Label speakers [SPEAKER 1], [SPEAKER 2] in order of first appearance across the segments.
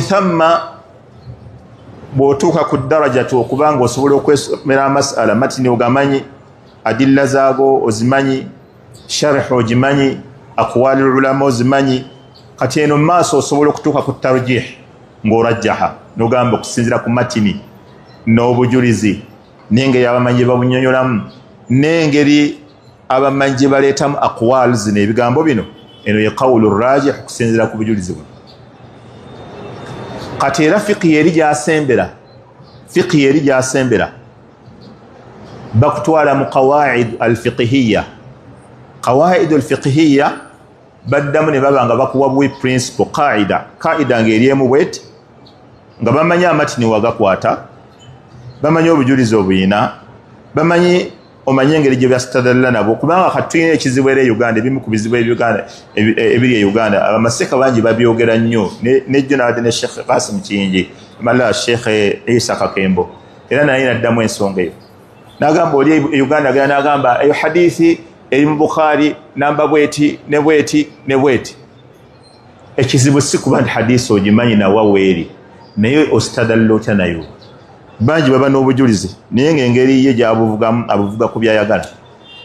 [SPEAKER 1] Thamma bw'otuuka ku darajati okuba nga osobola okwesomera amasala, matini ogamanyi, adilla zaago ozimanyi, sharh ogimanyi, aqwali ulama ozimanyi, kati eno mumaaso osobola okutuuka ku tarjih ng'orajjaha, nogamba okusinzira ku matini n'obujulizi n'engeri abamanyi gye babunyonyolamu n'engeri abamanyi gye baleetamu aqwal zino, ebigambo bino, eno ye qawulu rajih okusinzira ku bujulizi buno. Kati era fiqhi eri gyasembera, fiqhi eri gyasembera bakutwala mu qawaid alfiqhiya. Qawaid alfiqhiya baddamu ne baba nga bakuwa buwi principle, qaida, qaida ng'eri emu bweti, nga bamanyi amatini wagakwata, bamanyi obujulizi obuyina, bamanyi omanye engeri gye byasitadalla nabo, kubanga kati tulina ekizibu era e Uganda, ebimu ku bizibu ebiri e Uganda, abamaseka bangi babyogera nnyo. Nejjo nabadde ne Sheikh Kasim Kiyingi, mala Sheikh Isa Kakembo, era naye naddamu ensonga eyo, nagamba oli e Uganda agenda nagamba eyo hadithi eri mu Bukhari namba bweti ne bweti ne bweti. Ekizibu si kuba nti hadisi ogimanyi nawa weeri, naye ositadalla otya nayo? Bangi baba n'obujulizi, naye ng'engeri ye gyabuvugamu abuvuga ku byayagala.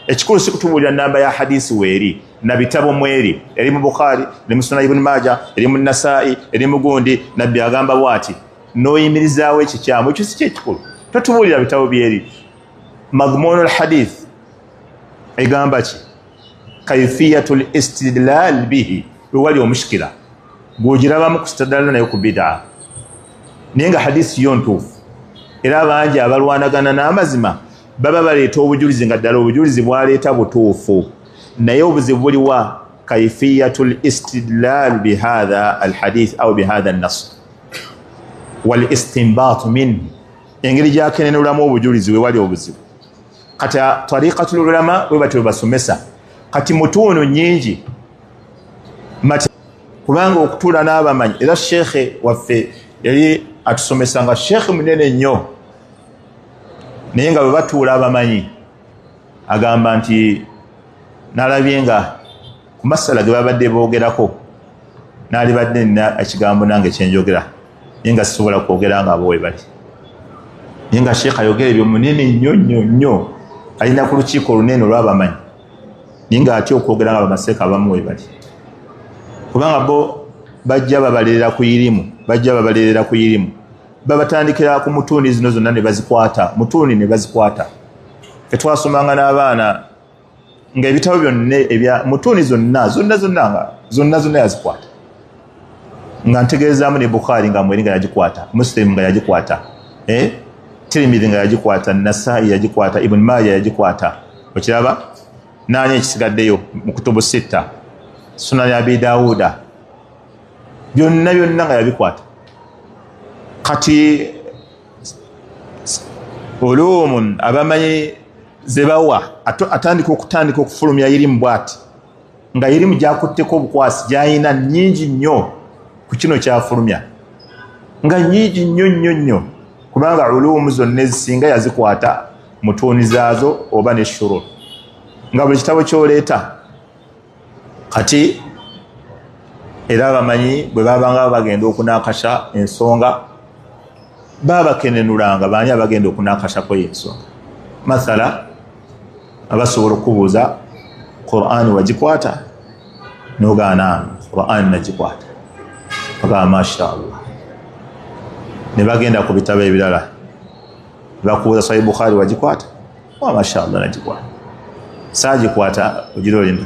[SPEAKER 1] Ekikulu si kutubuulira namba ya hadisi weeri na bitabo mweri, eri mu Bukhari, eri mu Sunan Ibn Maja, eri mu Nasai, eri mu gundi, nabbi agamba bwati, n'oyimirizaawo ekikyamu. Ekyo si kyekikulu, totubuulira bitabo byeri. Madhmunu lhadith egamba ki? Kaifiyatu listidlal bihi, wewali omushikira gwogirabamu kusitadala nayo ku bidaa, naye nga hadisi yo ntuufu. Era bangi abalwanagana n'amazima baba baleeta obujulizi nga ddala obujulizi bwaleeta butuufu, naye obuzibu buliwa? Kaifiyatu listidlal bihatha alhadith au bihatha nas walistinbat minhu, engeri gyakenenulamu obujulizi wewali obuzibu. Kati tariqatul ulama bwe batyo basomesa kati mutuunu nyingi, kubanga okutuula n'abamanyi. Era shekhe waffe yali atusomesa nga shekhe munene nnyo, naye nga bwe batuula abamanyi agamba nti nalabye nga ku masala ge babadde boogerako naalibadde nina ekigambo nange kyenjogera, naye nga sisobola kwogera nga abo we bali. Naye nga sheekh ayogera ebyo munene nnyo nnyo nnyo, alina ku lukiiko olunene olw'abamanyi, naye nga atya okwogera nga bamaseeka abamu we bali, kubanga bo bajja babalerera ku irimu, bajja babalerera ku irimu, babatandikira ku mutuuni zino zonna ne bazikwata, mutuuni ne bazikwata. Fetwasomanga n'abaana nga ebitabo byonna ebya mutuuni zonna zonna zonna nga zonna zonna yazikwata, nga ntegeezaamu ne Bukhari nga mweri nga yagikwata, Muslim nga yagikwata, Tirimidhi nga yagikwata, Nasai yagikwata, Ibn Maja yagikwata, okiraba nani ekisigaddeyo mu kutubu sitta, Sunan Abi Dawuda, byonna byonna nga yabikwata. Kati ulumun abamanyi zebawa atandika okutandika okufulumya irimu bwati, nga irimu gyakutteko obukwasi gyayina nyingi nnyo ku kino kyafulumya, nga nyingi nnyo nnyo nnyo, kubanga ulumu zonna ezisinga yazikwata mutuuni zaazo oba ne shuru, nga buli kitabo kyoleeta. Kati era abamanyi bwe babanga bagenda okunakasha ensonga babakenenulanga baani abagenda okunakashako ensonga. Mathala abasobola okubuuza Qur'ani wagikwata, nogaana Qur'ani nagikwata, bagamba masha Allah. Ne bagenda ku bitabo ebirala bakubuuza Sahih Bukhari wagikwata, masha Allah nagikwata, saagikwata ogira olinda.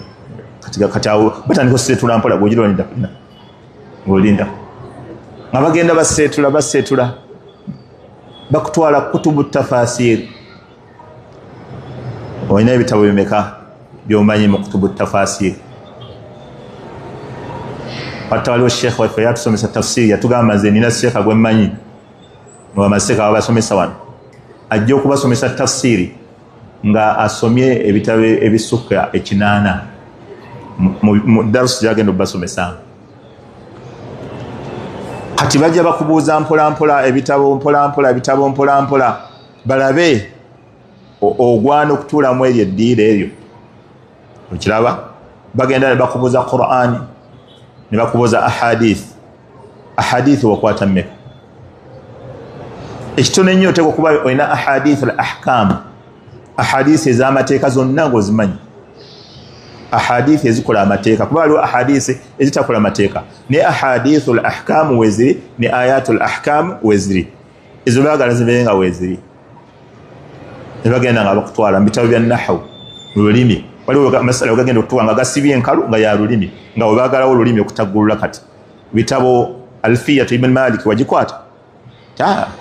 [SPEAKER 1] Kati awo batandika oseetula mpola, gwogira olinda ng'olinda nga bagenda baseetula baseetula, bakutwala kutubu tafasir. Olina ebitabo bimeka byomanyi mu kutubu tafasir? Hatta waliwo sheekh waffe yatusomesa tafsiri, yatugamba nze nina sheekha gwe mmanyi bamaseeka babasomesa wano, ajja okubasomesa tafsiri nga asomye ebitabo ebisukka 8 mu darusi gyagenda okubasomesanga. Kati bajja bakubuuza mpolampola ebitabo, mpolampola ebitabo, mpolampola, balabe ogwana okutuulamu eryo eddiiro eryo. Okiraba bagenda ne bakubuuza Qur'ani, ne bakubuuza ahadith. Ahadithi wakwata mmeka? Ekitono ennyo oteekwa okuba olina ahadith al ahkam, ahadisi ez'amateeka zonna ng'ozimanyi, ahadithi ezikola amateeka, kuba waliwo ahadisi ezitakola amateeka, ne ahadithu l ahkamu weziri, ne ayatu l ahkamu weziri. Ezo baagala zibeere nga weziri, nebagenda nga bakutwala mu bitabo bya nahawu, mu lulimi. Waliwo masala wegagenda okutuka nga gasibye enkalu nga ya lulimi, nga webagalawo olulimi okutaggulula. Kati bitabo Alfiyatu Ibn Malik wagikwata?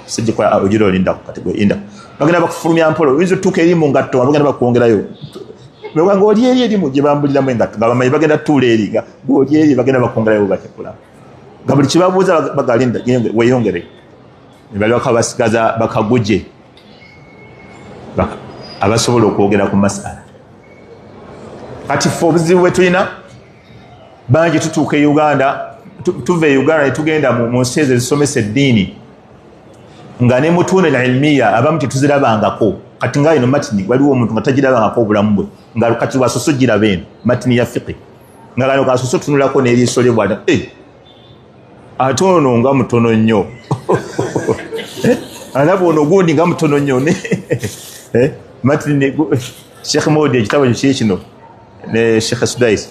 [SPEAKER 1] Sijikola, ogira olindako. Kati gwe inda bagenda bakufulumya mpola, oyinza otuuka eri mu ngatto nga bagenda bakwongerayo, nga oli eri erimu gye bambuliramu engatto, nga bamanyi bagenda tuula eri, nga oli eri bagenda bakwongerayo, batekula nga buli kibabuuza bagalinda weyongere, nebalyoka basigaza bakaguje abasobola okwogera ku masala. Kati ffe obuzibu bwe tulina, bangi tutuuka e Uganda, tuva e Uganda netugenda mu nsi ezo ezisomesa eddiini, nga ne mutuuna ilmiya abamu tetuzirabangako. Kati nga eno matini, waliwo omuntu nga tagirabangako obulamu bwe, nga kati bwasoso giraba eno matini ya fiqi, nga kano kasoso tunulako n'eriiso lye bwata, eh, ate ono nga mutono nnyo, eh, alaba ono gundi nga mutono nnyo. Eh, matini Sheikh Modi, ekitabo kyo kino ne Sheikh Sudais,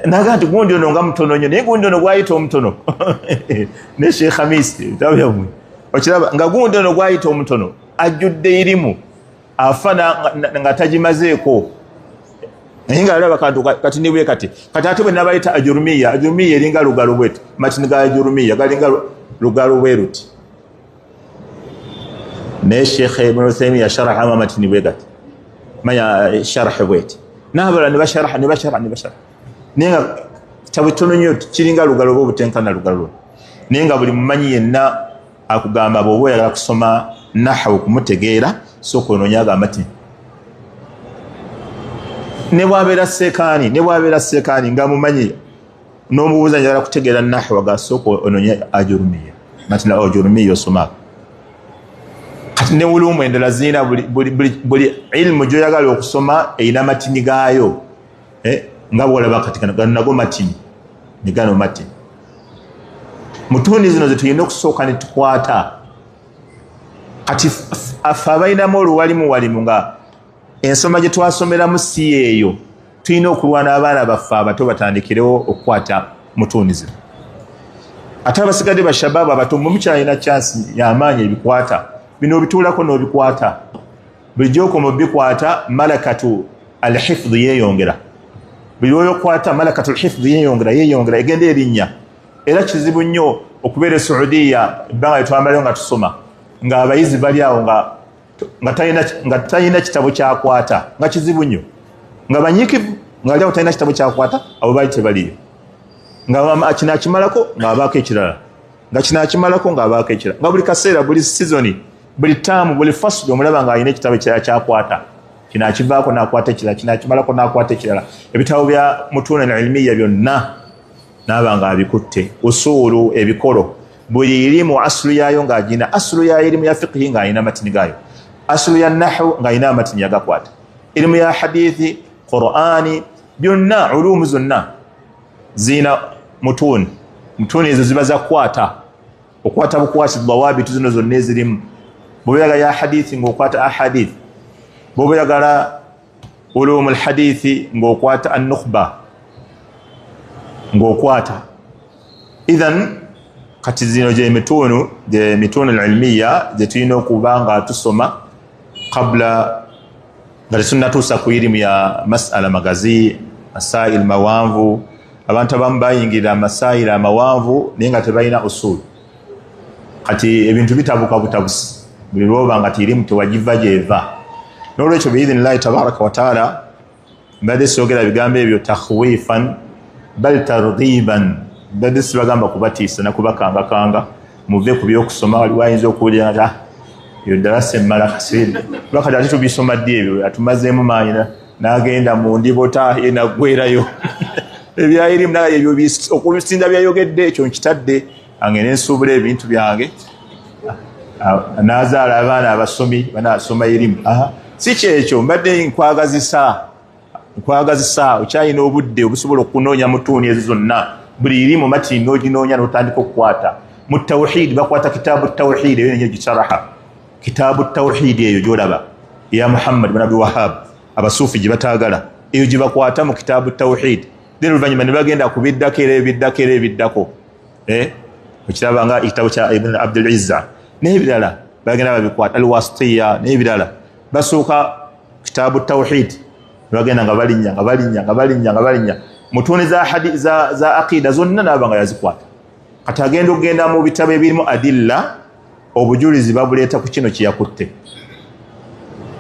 [SPEAKER 1] naga nti gundi ono nga mutono nnyo, naye gundi ono gwayita omutono, ne Sheikh Hamis, ebitabo byammwe okiraba nga gundi ono gwayita omutono ajjudde irimu, afa nga tagimazeeko, naye nga alaba kantu kati nibwe kati. Kati ate bwe nabayita Ajurumiya, Ajurumiya eringa lugalo bwetu, matini ga Ajurumiya galinga lugalo bwe luti, naye Sheikh Ibn Uthaymin yasharahamu amatini bwe gati, manya sharh bweti, n'abalala ne basharaha, ne basharaha, ne basharaha, naye nga kitabo kitono nnyo, kiringa lugalo oba obutenkana lugalo, naye nga buli mumanyi yenna akugamba bw'oba oyagala kusoma nahawu kumutegeera, sooka onoonya agamba ti ne bwabeera seekaani, ne bwabeera seekaani nga mumanyi, n'omubuuza njagala kutegeera nahawu, aga sooka onoonye Ajurumiya, matina Ajurumiya osoma. Kati ne ulumu endala zirina, buli ilmu gyoyagala okusoma erina matini gaayo, eh, nga bwolaba kati gano nago matini, ne gano matini. Mutuuni zino zetulina okusooka ne tukwata. Kati affe abalinamu oluwalimu walimu, nga ensoma gye twasomeramu si yeeyo, tulina okulwana abaana baffe abato batandikirewo okukwata mutuuni zino. Ate abasigadde bashababu abato, mwe mukyalina chansi yamaanyi, ebikwata bino obituulako n'obikwata. Bulijjo okoma obikwata, malakatu alhifdhi yeeyongera. Buli lwoyokwata, malakatu alhifdhi yeeyongera, yeeyongera, egenda erinnya. Era kizibu nnyo okubeera e Saudiya ebbanga lyetwamalayo nga tusoma, ng'abayizi bali awo nga talina kitabo kyakwata, nga kizibu nnyo, nga banyiikivu, nga ali awo talina kitabo kyakwata. Abo baali tebaliyo, nga kino akimalako ng'abaako ekirala, nga kino akimalako ng'abaako ekirala, nga buli kaseera, buli sizoni, buli taamu, buli fasuli, omulaba ng'alina ekitabo ekirala kyakwata. Kino akivaako n'akwata ekirala, kino akimalako n'akwata ekirala. Ebitabo bya mutuuna ilmiya byonna naaba nga abikutte, usuulu, ebikolo, buli irimu asulu yaayo ng'agina. Asulu ya irimu ya fiqhi ng'alina amatini gaayo, asulu ya nahu ng'alina amatini yagakwata, irimu ya hadithi, Qur'ani, byonna, ulumu zonna zirina mutuuni. Mutuuni ezo ziba zakukwata, okwata bukwasi dawabitu zino zonna ezirimu. Bwoba oyagala ya hadithi ng'okwata ahadith, bwoba oyagala ulumu lhadithi ng'okwata anukhba ng'okwata. Ithan kati zino gyemituunu, gyemituunu ilmiya gyetulina okuba nga tusoma qabla nga tetunatuusa ku irimu ya masala magazi, masail mawanvu. Abantu abamu bayingirira amasail amawanvu naye nga tebalina usul. Kati ebintu bitabuka butabusi buli lwoba nga tirimu tewagiva gyeva. Nolwekyo biidhinillahi tabaraka wataala, mbadde soogera bigambo ebyo takhwifan bal targhiban, mbadde sibagamba kubatiisa nakubakangakanga muve ku byokusoma. Waliwo ayinza okuwulira nti ah, eyo ddala semmala kaseera kuba kati ate tubisoma ddi ebyo, atumazeemu maanyi, n'agenda mu ndibota ye naggwerayo ebyayirimu naye ebyo okusinza byayogedde ekyo nkitadde ange nensuubula ebintu byange, nazaala abaana abasomi banasoma irimu. Si kyekyo mbadde nkwagazisa, nkwagazisa okyalina obudde obusobola okunoonya mutuuni ezo zonna. Buli irimu matini n'oginoonya n'otandika okukwata. Mu tawhid bakwata kitaabu tawhid eyo nenye gisharaha. Kitaabu tawhid eyo gy'olaba ya Muhammad bin Abdul Wahhab, abasuufi gye bataagala, eyo gye bakwata mu kitaabu tawhid. Then oluvannyuma ne bagenda ku biddako era ebiddako era ebiddako. Okiraba nga ekitabo kya Ibn Abdul Izza n'ebirala bagenda babikwata, Al-Wasitiya n'ebirala. Basooka kitaabu tawhid ne bagenda nga balinnya nga balinnya nga balinnya nga balinnya mutuuni za hadi za aqida zonna n'aba nga yazikwata. Kati agenda okugenda mu bitabo ebirimu adilla, obujulizi babuleeta ku kino kye yakutte.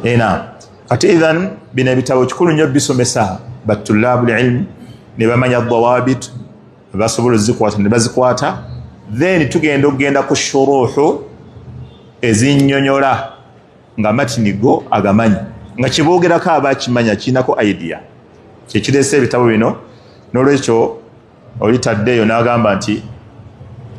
[SPEAKER 1] Ena kati idhan bino ebitabo kikulu nnyo bisomesa batulabul ilm ne bamanya dawabit, basobola ozikwata ne bazikwata. Then tugenda okugenda ku shuruhu ezinnyonnyola nga matini go agamanyi, nga kyeboogerako aba akimanya, kirinako idea. Kyekireese ebitabo bino. N'olwekyo olitaddeeyo n'agamba nti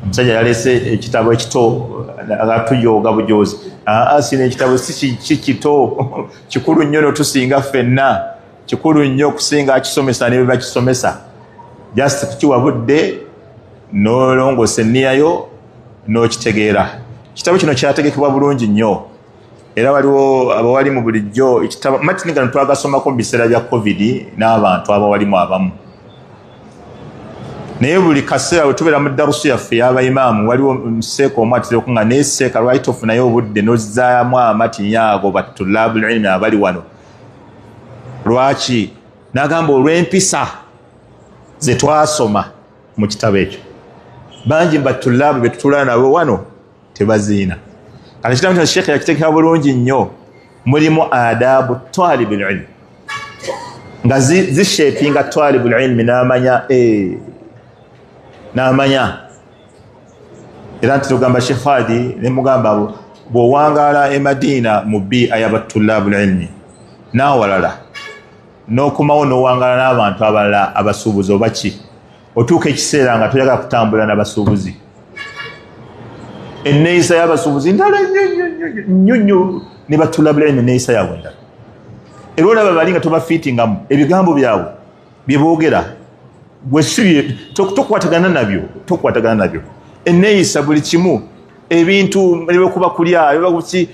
[SPEAKER 1] omusajja yaleese ekitabo ekito atujooga bujozi. Aa, sino ekitabo si kito, kikulu nnyo notusinga ffenna, kikulu nnyo okusinga akisomesa ne bwe bakisomesa. Just kukiwa budde n'olongoosa enniyayo n'okitegeera. Ekitabo kino kyategekebwa bulungi nnyo, era waliwo abawalimu bulijjo ekitabo matini gano twagasomako mu biseera bya COVID n'abantu abawalimu abamu, naye buli kaseera bwe tubeera mu darusu yaffe y'abayimaamu waliwo museeka omu atera nga naye seeka lwaki tofunayo obudde n'ozzaamu amatini ago batulabul ilmi abali wano? Lwaki? N'agamba olw'empisa ze twasoma mu kitabo ekyo, bangi batulaabu be tutula nabo wano tebaziina. Kati ekitabo kino sheekhe yakitegeka bulungi nnyo, mulimu adabu talibul ilmi nga zishapinga talibul ilmi n'amanya n'amanya. Era nti tugamba Sheikh Hadi ne mugamba bw'owangaala e Madina mu bi'a y'abatulabul ilmi n'awalala, n'okomawo n'owangaala n'abantu abalala abasuubuzi oba ki, otuuka ekiseera nga toyagala kutambula n'abasuubuzi. Enneeyisa y'abasuubuzi ndala nnyo nnyo nnyo nnyo nnyo, ne batulabul ilmi enneeyisa yaabwe ndala. Era olaba bali nga tobafiitingamu ebigambo byabwe bye boogera, gwe si tokwatagana nabyo, tokwatagana nabyo. Enneeyisa buli kimu, ebintu ebyokuba kulya ebyokuba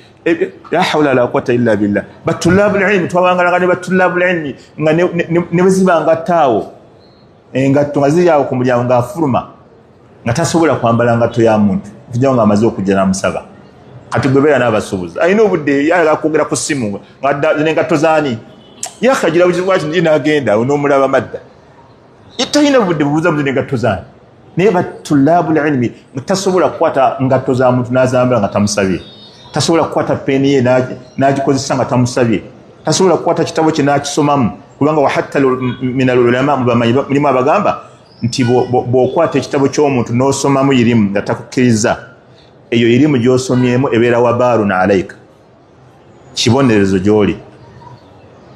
[SPEAKER 1] la hawla la quwwata illa billah. Batulabul ilmi twawangalanga ne batulabul ilmi nga ne bwe ziba ngatto awo, engatto nga ziri awo ku mulyango ng'afuluma nga tasobola kwambala ngatto ya muntu okujjako ng'amaze okujja n'amusaba. Kati gwe beera n'abasuubuzi alina obudde yayagala kwogera ku ssimu ng'adda n'engatto zaani yakagira buzibu bwaki ndi n'agenda n'omulaba madda, talina budde bubuuza buzi n'engatto zaani. Naye batulabul ilmi nga tasobola kukwata ngatto za muntu n'azambala nga tamusabye, tasobola kukwata peeni ye n'agikozesa nga tamusabye, tasobola kukwata kitabo kye n'akisomamu, kubanga wa hatta min al-ulama mubamanyi mulimu abagamba nti bw'okwata ekitabo ky'omuntu n'osomamu irimu nga takukkiriza, eyo irimu gy'osomyemu ebeera wabaarun alaika, kibonerezo gy'oli,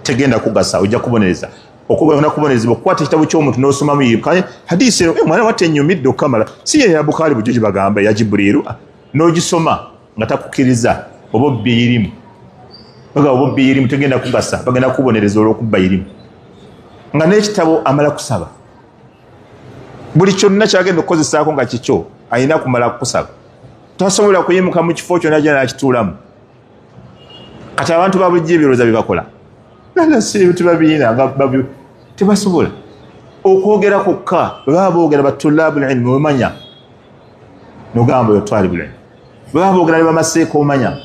[SPEAKER 1] tegenda kugasa, ojja kubonereza. Okugenda kubonerezebwa okukwata ekitabo ky'omuntu n'osomamu irimu. Kale hadisi eno mwana watte ennyumidde okukamala, si ye ya Bukhari bulijjo gye bagamba eya Jibriiru, n'ogisoma nga takukkiriza, oba obbye irimu. Bagamba oba obbye irimu tegenda kugasa, bagenda kukubonereza olw'okubba irimu. Nga n'ekitabo amala kusaba, buli kyonna kyagenda okukozesaako nga kikyo alina kumala kukusaba, tasobola kuyimuka mu kifo kyonna gyonna n'akituulamu. Kati abantu ba bulijjo ebirowoozo bye bakola si tebabirina, nga tebasobola okwogera kwokka. Bwe baba boogera batulabul ilmi omanya nogamba oyo talibul ilmi, bwe baba boogera ne bamaseeka omanya.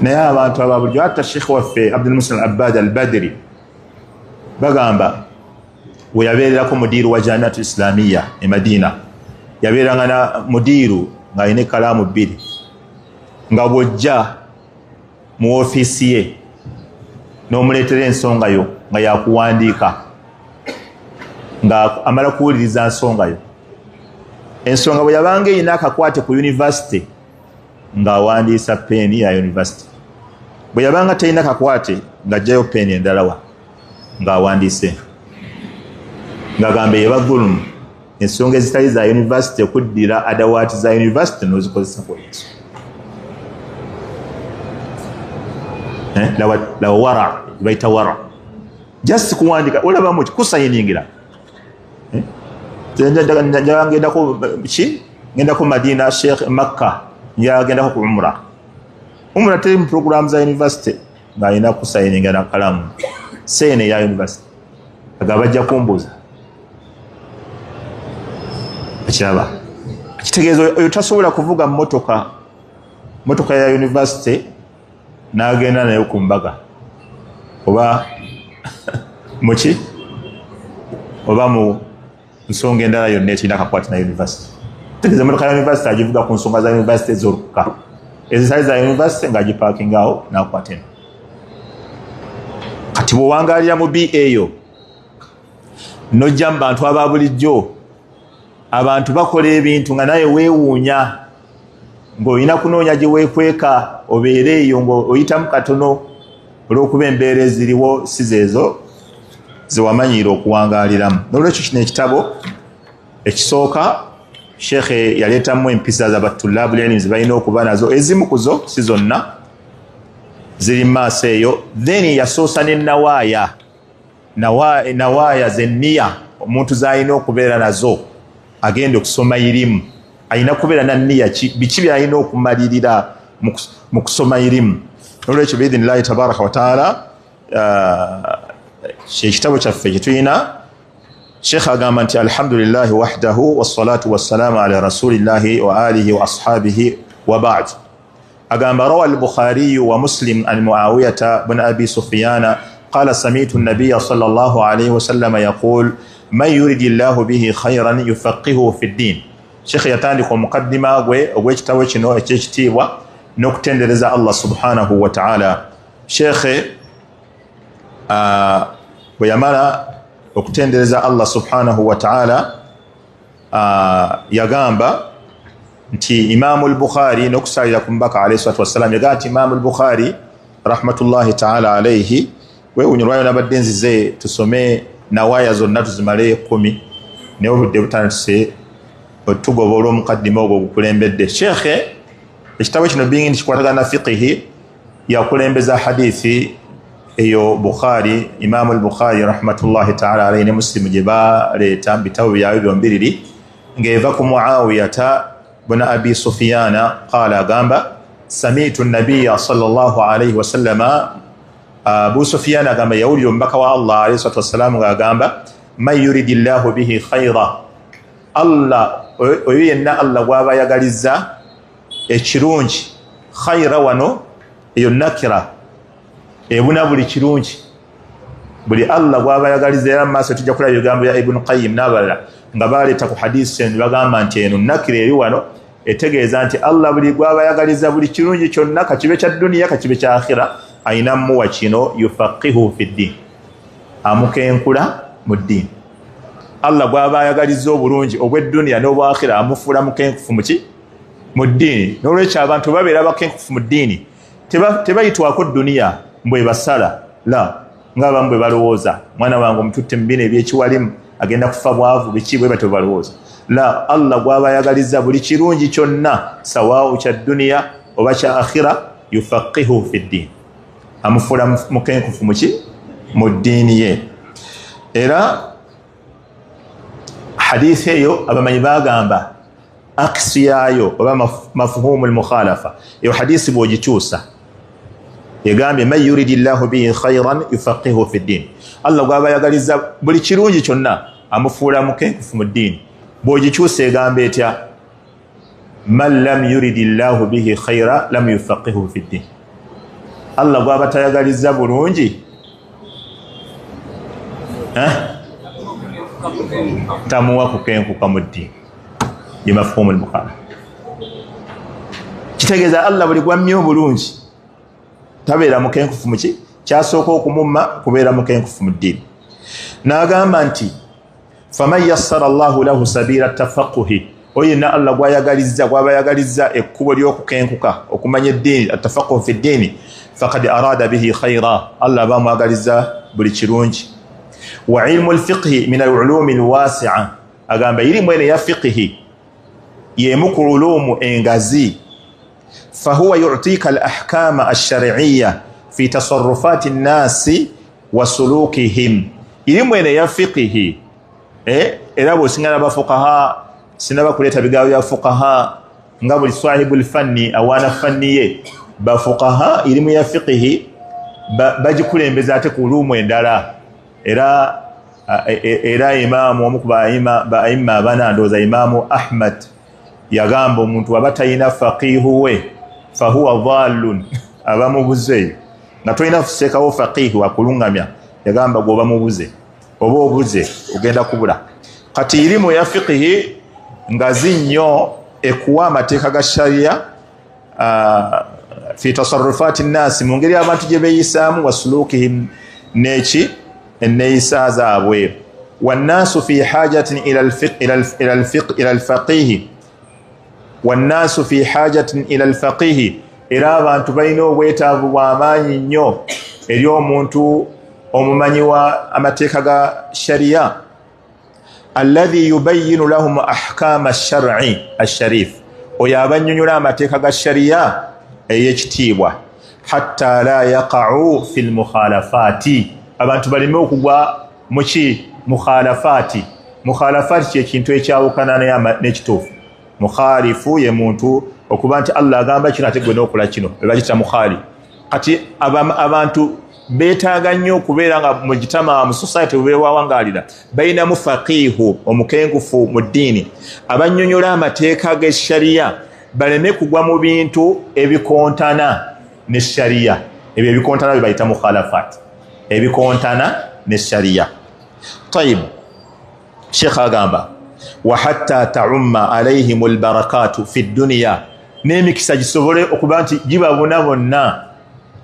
[SPEAKER 1] Naye abantu aba bulijjo, hatta sheikh waffe Abdul Muslim Abbad al-Badri bagamba we yabeererako mudiiru wa Jamiatu Islamiya e Madina, yabeeranga na mudiiru ng'alina ekkalaamu bbiri, nga bw'ojja mu ofiisi ye n'omuleetera ensonga yo nga yakuwandiika, nga amala kuwuliriza nsonga yo. Ensonga bwe yabanga erina akakwate ku university ng'awandiisa peeni ya university, bwe yabanga terina kakwate ng'aggyayo peeni endala wa ng'awandiise, ng'agamba eba gulumu ensonga ezitali za university okuddira adawaati za university n'ozikozesa ku ensonga. Lawa wara bayita wara, just kuwandika olabamu kusayiningira. Njagala ngendako ki, ngendako Madina, Sheikh Makka, njagala gendako ku umra. Umra teri mu program za university, ng'alina kusayininga na kalamu seene ya university, aga bajja kumbuuza. Ekiraba kitegeeza oyo tasobola kuvuga motoka ya university n'agenda nayo ku mbaga oba muki oba mu nsonga endala yonna ekirina akakwate na university. Tegeeza emotoka ya university agivuga ku nsonga za university zokka, ezitali za university ng'agipakingawo n'akwata eno. Kati bw'owangalira mu ba eyo nojja mu bantu aba bulijjo, abantu bakola ebintu nga naye weewuunya, ng'olina kunoonya gye weekweka obeere eyo ng'oyitamu katono, olw'okuba embeera eziriwo si zeezo zewamanyiira okuwangaaliramu. N'olwekyo kino ekitabo ekisooka shekhe yaleetamu empisa zabatulabu ilimi zebalina okuba nazo, ezimu ku zo, si zonna, ziri mu maaso eyo. Then yasoosa ne nawaaya, nawaaya zenniya omuntu zalina okubeera nazo agenda okusoma irimu. Alina kubeera na nniya ki, biki byalina okumalirira mu kusoma irimu. Nolwekyo biidhinillahi tabaraka wataala, kyekitabo kyaffe kyetulina. Sheikh agamba nti alhamdulillahi wahdahu wassalatu wassalamu ala rasulillahi wa alihi wa ashabihi wa ba'd. Agamba rawa al-Bukhari wa Muslim an Muawiyata bun Abi Sufyana qala sami'tu an-nabiyya sallallahu alayhi wa sallam yaqul man yuridi llahu bihi khayran yufaqihuhu fi ddin. Sheikh yatandika omukaddima gwe ogw'ekitabo kino ekyekitiibwa n'okutendereza Allah subhanahu wa ta'ala. Sheikh bwe yamala okutendereza Allah subhanahu wa ta'ala, yagamba nti Imamu al-Bukhari, n'okusalira ku mubaka alayhi salatu wassalam, yagamba nti Imamu al-Bukhari rahmatullahi ta'ala alayhi. Weewunya olwayo nabadde nzize tusome nawaaya zonna tuzimale 10, naye obudde butandise otugoba olw'omukaddima ogwo ogukulembedde. Sheekhe ekitabo kino bingi ntikikwatagana na fiqihi, yakulembeza hadithi eyo Bukhari, Imamu al-Bukhari rahmatullahi ta'ala alayhi ne Muslim gye baleeta mu bitabo byabwe byombiriri, ng'eva ku Muawiyata buna Abi Sufiyana qala, agamba samitu nabiya sallallahu alayhi wasallama. Abu Sufiyana agamba yawulira omubaka wa Allah alayhi salatu wassalamu ng'agamba man yuridi llahu bihi khaira, Allah oyo yenna Allah gw'aba ayagaliza ekirungi. Khaira wano eyo nakira ebuna buli kirungi, buli Allah gw'aba ayagaliza. Era mu maaso tujja kulaba ebigambo bya Ibn Qayyim n'abalala nga baleeta ku hadisi eno, bagamba nti eno nakira eri wano etegeeza nti Allah buli gw'aba ayagaliza buli kirungi kyonna, kakibe kya duniya kakibe kya akhira, ayina muwa kino yufaqihu fi ddin, amukenkula mu ddiini. Allah gw'aba ayagaliza obulungi obw'edduniya n'obwakhira amufuula mukenkufu muki mu ddiini. N'olwekyo abantu babeera bakenkufu mu ddiini, tebayitwako duniya mbwe basala la ng'abamu bwe balowooza, mwana wange omututte mu bino ebyekiwalimu agenda kufa bwavu biki, bwe batyo balowooza. La, Allah gw'aba ayagaliza buli kirungi kyonna, sawaawu kya duniya oba kya akhira, yufaqihu fi ddiin, amufuula mukenkufu muki mu ddiini ye. Era hadithi eyo abamanyi bagamba akisi yaayo oba mafuhumu lmukhalafa, eyo hadisi bw'ogikyusa egambye man yuridi llahu bihi khairan yufaqihu fi ddin, Allah gw'aba ayagaliza buli kirungi kyonna amufuula mukenkufu mu ddiini. Bw'ogikyusa egamba etya? Man lam yuridi llahu bihi khaira lam yufaqihu fi ddin, Allah gw'aba tayagaliza bulungi tamuwa kukenkuka mu ddiini. Ye mafuhumu lmukhalafa, kitegeeza Allah buli gwammye obulungi tabeera mukenkufu muki, kyasooka okumumma kubeera mukenkufu mu ddiini. N'agamba nti faman yassara llahu lahu sabiila tafaquhi, oyo yenna Allah gwayagalizza, gwaba ayagalizza ekkubo ly'okukenkuka okumanya eddiini, atafaquhu fi ddiini, fakad arada bihi khaira, Allah aba amwagalizza buli kirungi. Wa ilmu lfiqhi min alulumi alwasia, agamba irimu eno eya fiqhi yemu ku ulumu engazi. Fahuwa yutika al ahkama alshariiya fi tasarufati nnasi wa sulukihim, irimu eno eya fiqihi Era bw'osingana bafukaha, sinaba kuleeta bigambo bya fukaha nga buli sahibu lfanni awaana fanni ye. Bafukaha irimu ya fiqihi bagikulembeza ate ku luumu endala. Era imaamu omu ku baimma abana, ndowooza Imaamu Ahmad, yagamba omuntu aba talina faqiihu we fahuwa dhallun, aba mubuze. Nga tolina kuseekawo faqiihu akuluŋŋamya, yagamba gwoba mubuze, oba obuze ogenda kubula. Kati irimu ya fiqihi ngazi nnyo, ekuwa amateeka ga sharia fi tasarufati nnasi, mu ngeri abantu gye beeyisaamu, wasulukihim, neki enneeyisa zaabwe. Wannaasu fi hajatin ila alfaqihi, wannaasu fi hajatin ila alfaqihi, era abantu balina obwetaavu bw'amaanyi nnyo eri omuntu omumanyi wa amateeka ga sharia, alladhi yubayinu lahum ahkama shari asharif, oyo abannyonnyola amateeka ga sharia ey'ekitiibwa, hatta la yaqa'u fi lmukhalafaati, abantu baleme okugwa muki mukhalafaati. Mukhalafaati kyekintu ekyawukana n'ekituufu. Mukhalifu ye muntu okuba nti Allah agamba kino ate gwe n'okola kino, bebakita mukhali. Kati abantu beetaaga nnyo okubeera nga mujitama, mu society webawangalira, balinamu faqiihu omukenkufu mu ddiini abannyonnyola amateeka g'eshariya, baleme kugwa mu bintu ebikontana ne shariya. Ebyo ebikontana bye bayita mukhalafat, ebikontana ne shariya. Tayib, sheekh agamba wa hatta taumma alaihim albarakatu fi dduniya, n'emikisa gisobole okuba nti gibabuna bonna,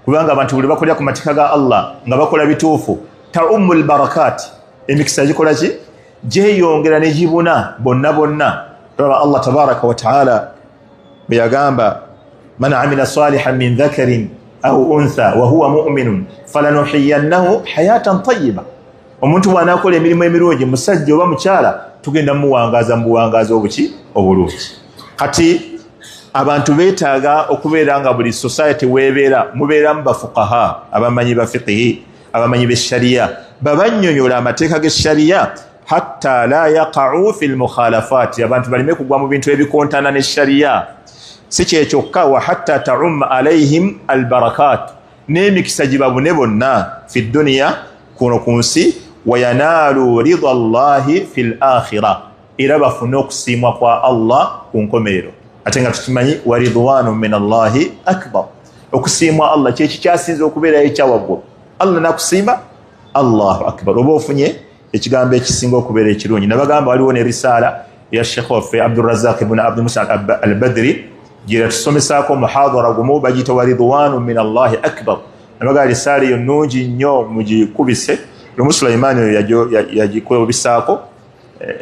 [SPEAKER 1] kubanga abantu buli bakolera ku mateeka ga Allah nga bakola bituufu, taummu lbarakat, emikisa gikola ki? Gyeyongera ne gibuna bonna bonna. Olaba Allah tabaraka wataala bwe yagamba man amila salihan min dhakarin au untha wahuwa muminun falanuhiyannahu hayatan tayiba, omuntu bw'anaakola emirimu emirungi, musajja oba mukyala, tugenda muwangaza mu buwangaazi obuki? Obulungi. Kati abantu beetaaga okubeera nga buli society weebeera mubeeramu bafukaha, abamanyi ba fiqihi, abamanyi b'eshariya, babannyonnyola amateeka g'eshariya, hatta la yaqa'u fi lmukhalafaati, abantu baleme kugwa mu bintu ebikontana ne shariya. Si kyekyokka, wa hatta taumma alaihim albarakat, n'emikisa gibabune bonna, fi dduniya, kuno ku nsi, wayanaalu rida llahi fi l akhira, era bafune okusiimwa kwa Allah ku nkomerero. Ate nga tukimanyi wa ridwanu min allahi akbar, okusiimwa Allah kyekikyasinza okubeerayo ekyawaggulu. Allah nakusiima, Allahu akbar, oba ofunye ekigambo ekisinga okubeera ekirungi. Nabagamba waliwo ne risaala ya shekh waffe Abdurazak ibn Abdumusa Albadri gyeratusomesaako muhadhara gumu, bagiyita wa ridwanu min allahi akbar. Nabagamba risaala eyo nungi nnyo, mugikubise. Lumu Sulaimaani oyo yagikubisaako,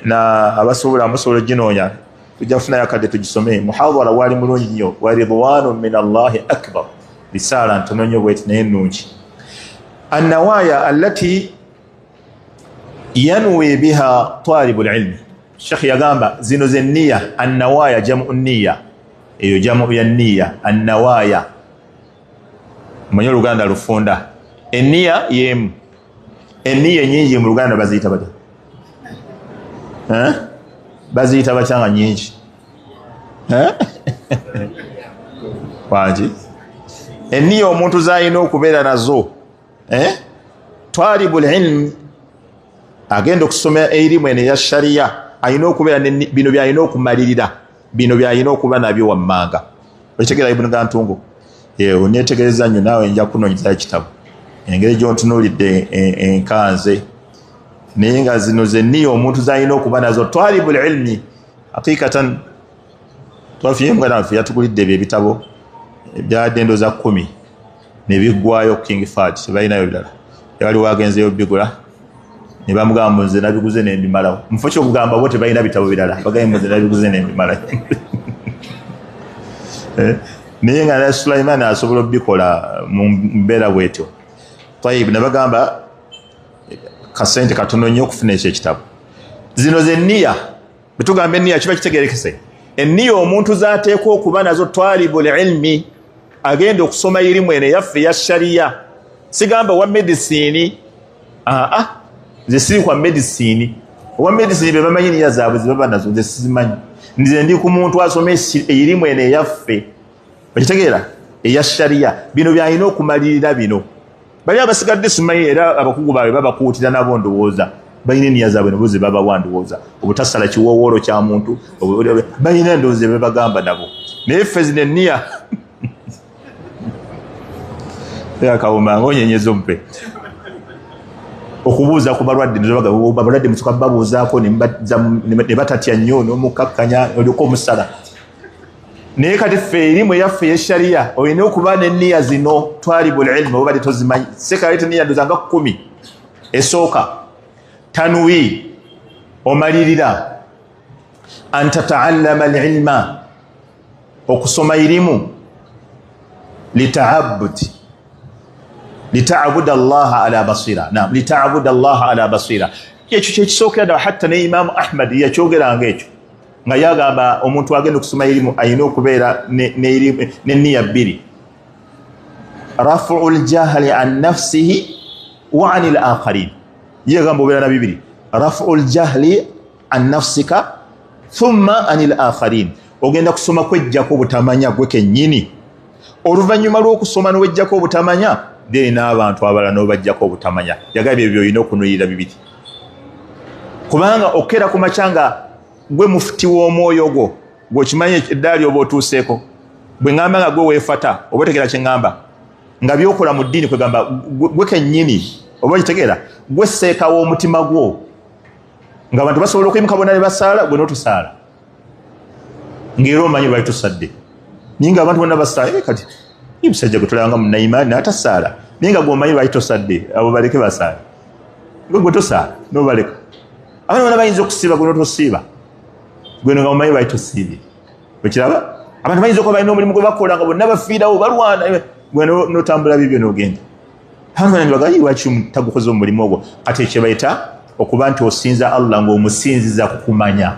[SPEAKER 1] na abasobola musobola oginoonya, tujja kufunayo akadde tugisome. Muhadhara wali mulungi nnyo, wa ridwanu min allahi akbar, risaala ntono nnyo bweti naye nnungi. Annawaya allati yanwi biha talibu lilmi, shekh yagamba zino ze niya. Annawaya jamu niya, eyo jamu ya niya. Annawaya, manye oluganda lufunda, eniya yemu, eniya enyingi mu luganda baziyita batya? Baziyita batya nga nyingi? Wangi eniya omuntu zalina okubeera nazo, talibu lilm agenda okusoma erimu eno eya shariya alina okubeera bino byalina okumalirira, bino byalina okuba nabyo wammanga. Okitegera, Ibuni Gantungu? Onetegereza nnyo naawe, nja kunonyezayo ekitabo engeri gyontunuulidde enkanze. Naye nga zino zenniya omuntu zalina okuba nazo talibu lilmi, hakikatan twafunye muganda waffe yatugulidde ebyo ebitabo byadde ndoza 10 nebiggwayo King Fahd, tebalinayo birala. Waliwo agenzeyo bigula ne bamugamba nze nabiguze nembimalawo. Mufo kyokugamba bo tebalina bitabo birala, bagambye nze nabiguze nembimalayo. Naye nga Sulaiman asobola obikola mu mbeera bwetyo. Tayib, nabagamba kasente katono nnyo okufuna ekyo ekitabo. Zino zenniya, bwetugamba enniya kiba kitegerekese, enniya omuntu zateekwa okuba nazo talibu lilmi agenda okusoma irimu eno eyaffe ya shariya. Sigamba wa medisini, aa, nze siri kwa medisini. Owa medicine be bamanyi niya zaabwe zebaba nazo, nze sizimanyi. Nze ndi ku muntu asoma erimu eno eyaffe, okitegeera, eya sharia. Bino byalina okumalirira bino. Bali abasigadde simanyi, era abakugu baabwe babakuutira nabo, ndowooza balina eniya zaabwe nabo zebabawa, ndowooza obutasala kiwowoolo kya muntu, balina endowooza bebagamba nabo. Naye ffe zino eniya akawuma nga onyenyeza omutwe okubuuza ku balwadde, abalwadde musoka babuuzaako ne batatya nnyo n'omukakkanya olyoka omusala. Naye kati ffe erimu eyaffe eyeshariya olina okuba neniya zino twalibul ilmu obadde tozimanyi. Sekalete niya ndoza nga 10. Esooka, tanwi, omalirira an tataallama alilma, okusoma irimu, litaabudi, litaabuda llaha ala basira. Nam, litaabuda llaha ala basira, ekyo kyekisookera ddala. Hatta ne Imamu Ahmad yakyogeranga ekyo, nga yagamba omuntu agenda okusoma irimu alina okubeera neniya bbiri: rafu ljahli an nafsihi wa ani lakharin. Yegamba obeera na bibiri, rafu ljahli an nafsika thumma ani lakharin. Ogenda kusoma kwejjako obutamanya gwe kennyini, oluvannyuma lw'okusoma nowejjako obutamanya, then n'abantu abalala nobajjako obutamanya. Yagambye ebyo byolina okunuyirira bibiri, kubanga okkeera ku makya nga gwe mufuti w'omwoyo gwo, gweokimanyi eddaali oba otuuseeko. Bwe ŋŋamba nga gwe weefata, oba otegeera kye ŋŋamba, nga byokola mu ddiini, kwegamba gwe kennyini, oba okitegeera, gwe seeka w'omutima gwo, ng'abantu basobola okuyimuka bonna ne basaala, gwe n'otusaala, ng'era omanyi lwali tusadde. Naye nga abantu bonna basaala, kati musajja gwe tulabanga munnayimaani n'atasaala, naye nga gweomanyi lwali tosadde, abo baleke basaala, gwe gwe tosaala n'obaleka. Abantu bonna bayinza okusiiba, gwe n'otosiiba, gwe nga omanyi lwali tosiibye. Okiraba, abantu bayinza okuba balina omulimu gwe bakola nga bonna bafiirawo balwana, gwe n'otambula bibyo n'ogenda. Abantu bonna ne lwaki tagukoze omulimu ogwo? Kati ekyo bayita okuba nti osinza Allah ng'omusinziza ku kumanya,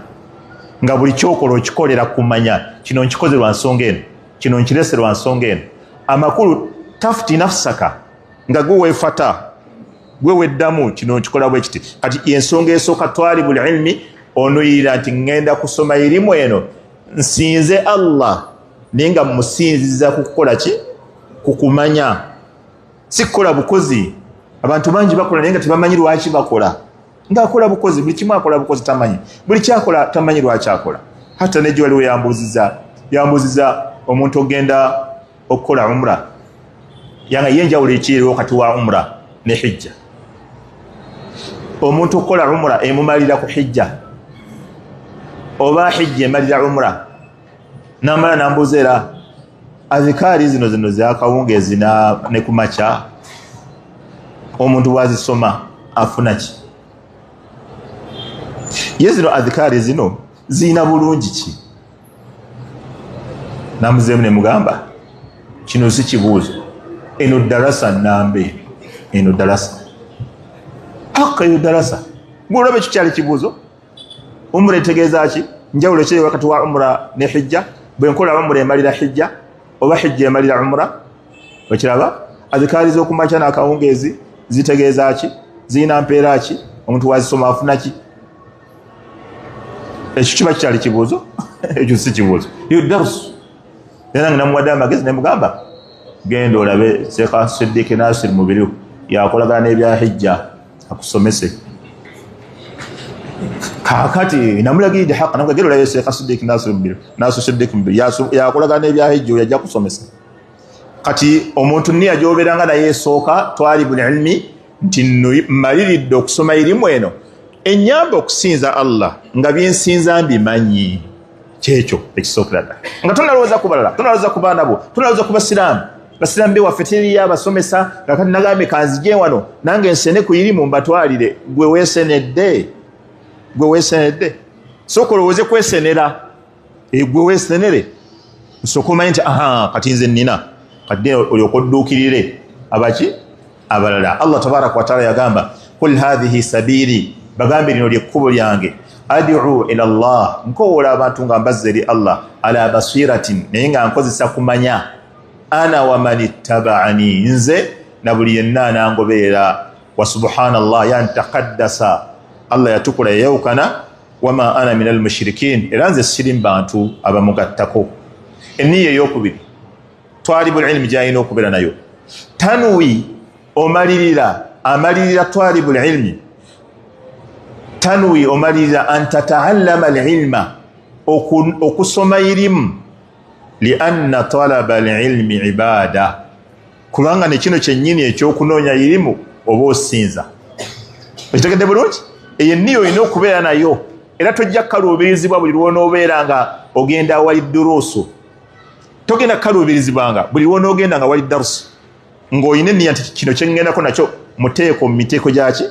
[SPEAKER 1] nga buli kyokola okikolera kumanya. Kino nkikoze lwa nsonga eno, kino nkirese lwa nsonga eno. Amakulu, tafuti nafsaka, nga gwe weefata, gwe weddamu, kino nkikola bwe kiti. Kati ensonga esooka, twalibul ilmi, onuyirira nti ŋŋenda kusoma irimu eno nsinze Allah, naye nga musinziza ku kukola ki? Ku kumanya, si kukola bukozi. Abantu bangi bakola naye nga tebamanyi lwaki bakola, ngaakola bukozi, buli kimu akola bukozi, tamanyi buli kyakola, tamanyi lwaki akola. Hatta nejjo waliwo yambuuziza omuntu ogenda okukola umra, yanga ye enjawulo ekiriwo wakati wa umra ne hijja. Omuntu okukola umra emumalira ku hijja, oba hijja emalira umra? Namala nambuuza era azikaari zino zakawungeezi ne kumakya, omuntu bwazisoma afuna ki? Ye zino azikaari zino ziyina bulungi ki? Namuzeemu nemugamba kino si kibuuzo, eno darasa nambe, eno darasa aka, eyo darasa gwolaba ekyo kyali kibuuzo. Umura etegeeza ki? Njawulo kiri wakati wa umura ne hijja? Bwe nkola umura emalira hijja, oba hijja emalira umura? Okiraba, azikaari z'okumakya n'akawungeezi zitegeeza ki? Zirina mpeera ki? Omuntu wazisoma afuna ki? Ekyo kiba kikyali kibuuzo? Ekyo si kibuuzo, yo darusu. Era nga namuwadde amagezi nemugamba genda olabe Seeka Siddiiki Nasir Mubiriwo, yakolagana n'ebya hijja, akusomese. Kakati namulagiridde haka, namuga genda olabe Seeka Siddiiki Nasir Mubiriwo, Nasir Siddiiki Mubiriwo yakolagana n'ebya hijja, oyo ajja kusomesa. Kati omuntu niya gyobeeranga naye esooka, twalibul ilmi, nti mmaliridde okusoma irimu eno enyamba okusinza Allah nga byensinza mbimanyi. Kyekyo ekisookera ddala, nga tonalowooza ku balala, tonalowooza ku baana bo, tonalowooza ku basiraamu. Basiraamu bewaffe teriyo abasomesa, nga kati nagambye kanzije wano nange nsene ku irimu mbatwalire. Gwe weesenedde, gwe weesenedde, sooka olowooze kwesenera, gwe weesenere, nsooka omanye nti aha, kati nze nnina, kati olyoka odduukirire abaki abalala. Allah tabaraka wataala yagamba, qul hathihi sabiri, bagambe lino lyekkubo lyange, ad'u ila Allah, nkowoola abantu nga mbazza eri Allah, ala basiratin, naye nga nkozesa kumanya, ana wa man ittabaani, nze na buli yenna anangoberera. Wa subhanallah, yani taqaddasa Allah yatukula yayawukana. Wama ana min almushrikin, era nze siri mu bantu abamugattako. Eniya eyokubiri twalibul ilmi gyalina okubeera nayo, tanwi omalirira, amalirira twalibul ilmi, tanwi omalirira an tataallama alilma, okusoma irimu, lianna talaba alilmi ibada, kubanga nekino kyennyini ekyokunoonya irimu oba osinza. Okitegedde bulungi? Eyo enniya olina okubeera nayo, era tojja kukaluubirizibwa buli lwonoobeera nga ogenda awali duruusu. Togenda kukaluubirizibwanga buli lwonoogenda nga wali darusu, ng'olina enniya nti kino kyeŋŋendako nakyo muteeko mu miteeko gyaki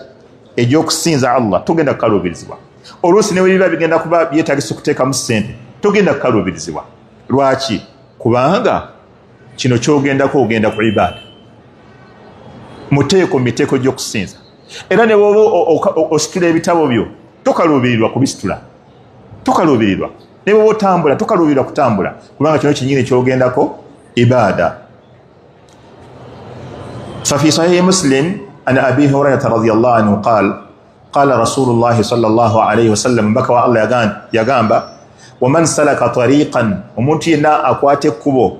[SPEAKER 1] egy'okusinza Allah. Togenda kukaluubirizibwa. Oluusi ne bwe biba bigenda kuba byetagisa okuteekamu ssente, togenda kukaluubirizibwa. Lwaki? Kubanga kino kyogendako ogenda ku ibaada, muteeko mu miteeko gy'okusinza. Era ne bwoba ositula ebitabo byo, tokaluubirirwa kubisitula, tokaluubirirwa. Ne bwoba otambula, tokaluubirirwa kutambula, kubanga kino kyenyini kyogendako ibaada. Fafi sahihi Muslim an Abi Hurairata radiallahu anhu qal qala Rasulullahi sallallahu alaihi wasallam, mbaka wa Allah yagamba, waman salaka tariqan, omuntu yenna akwata ekkubo,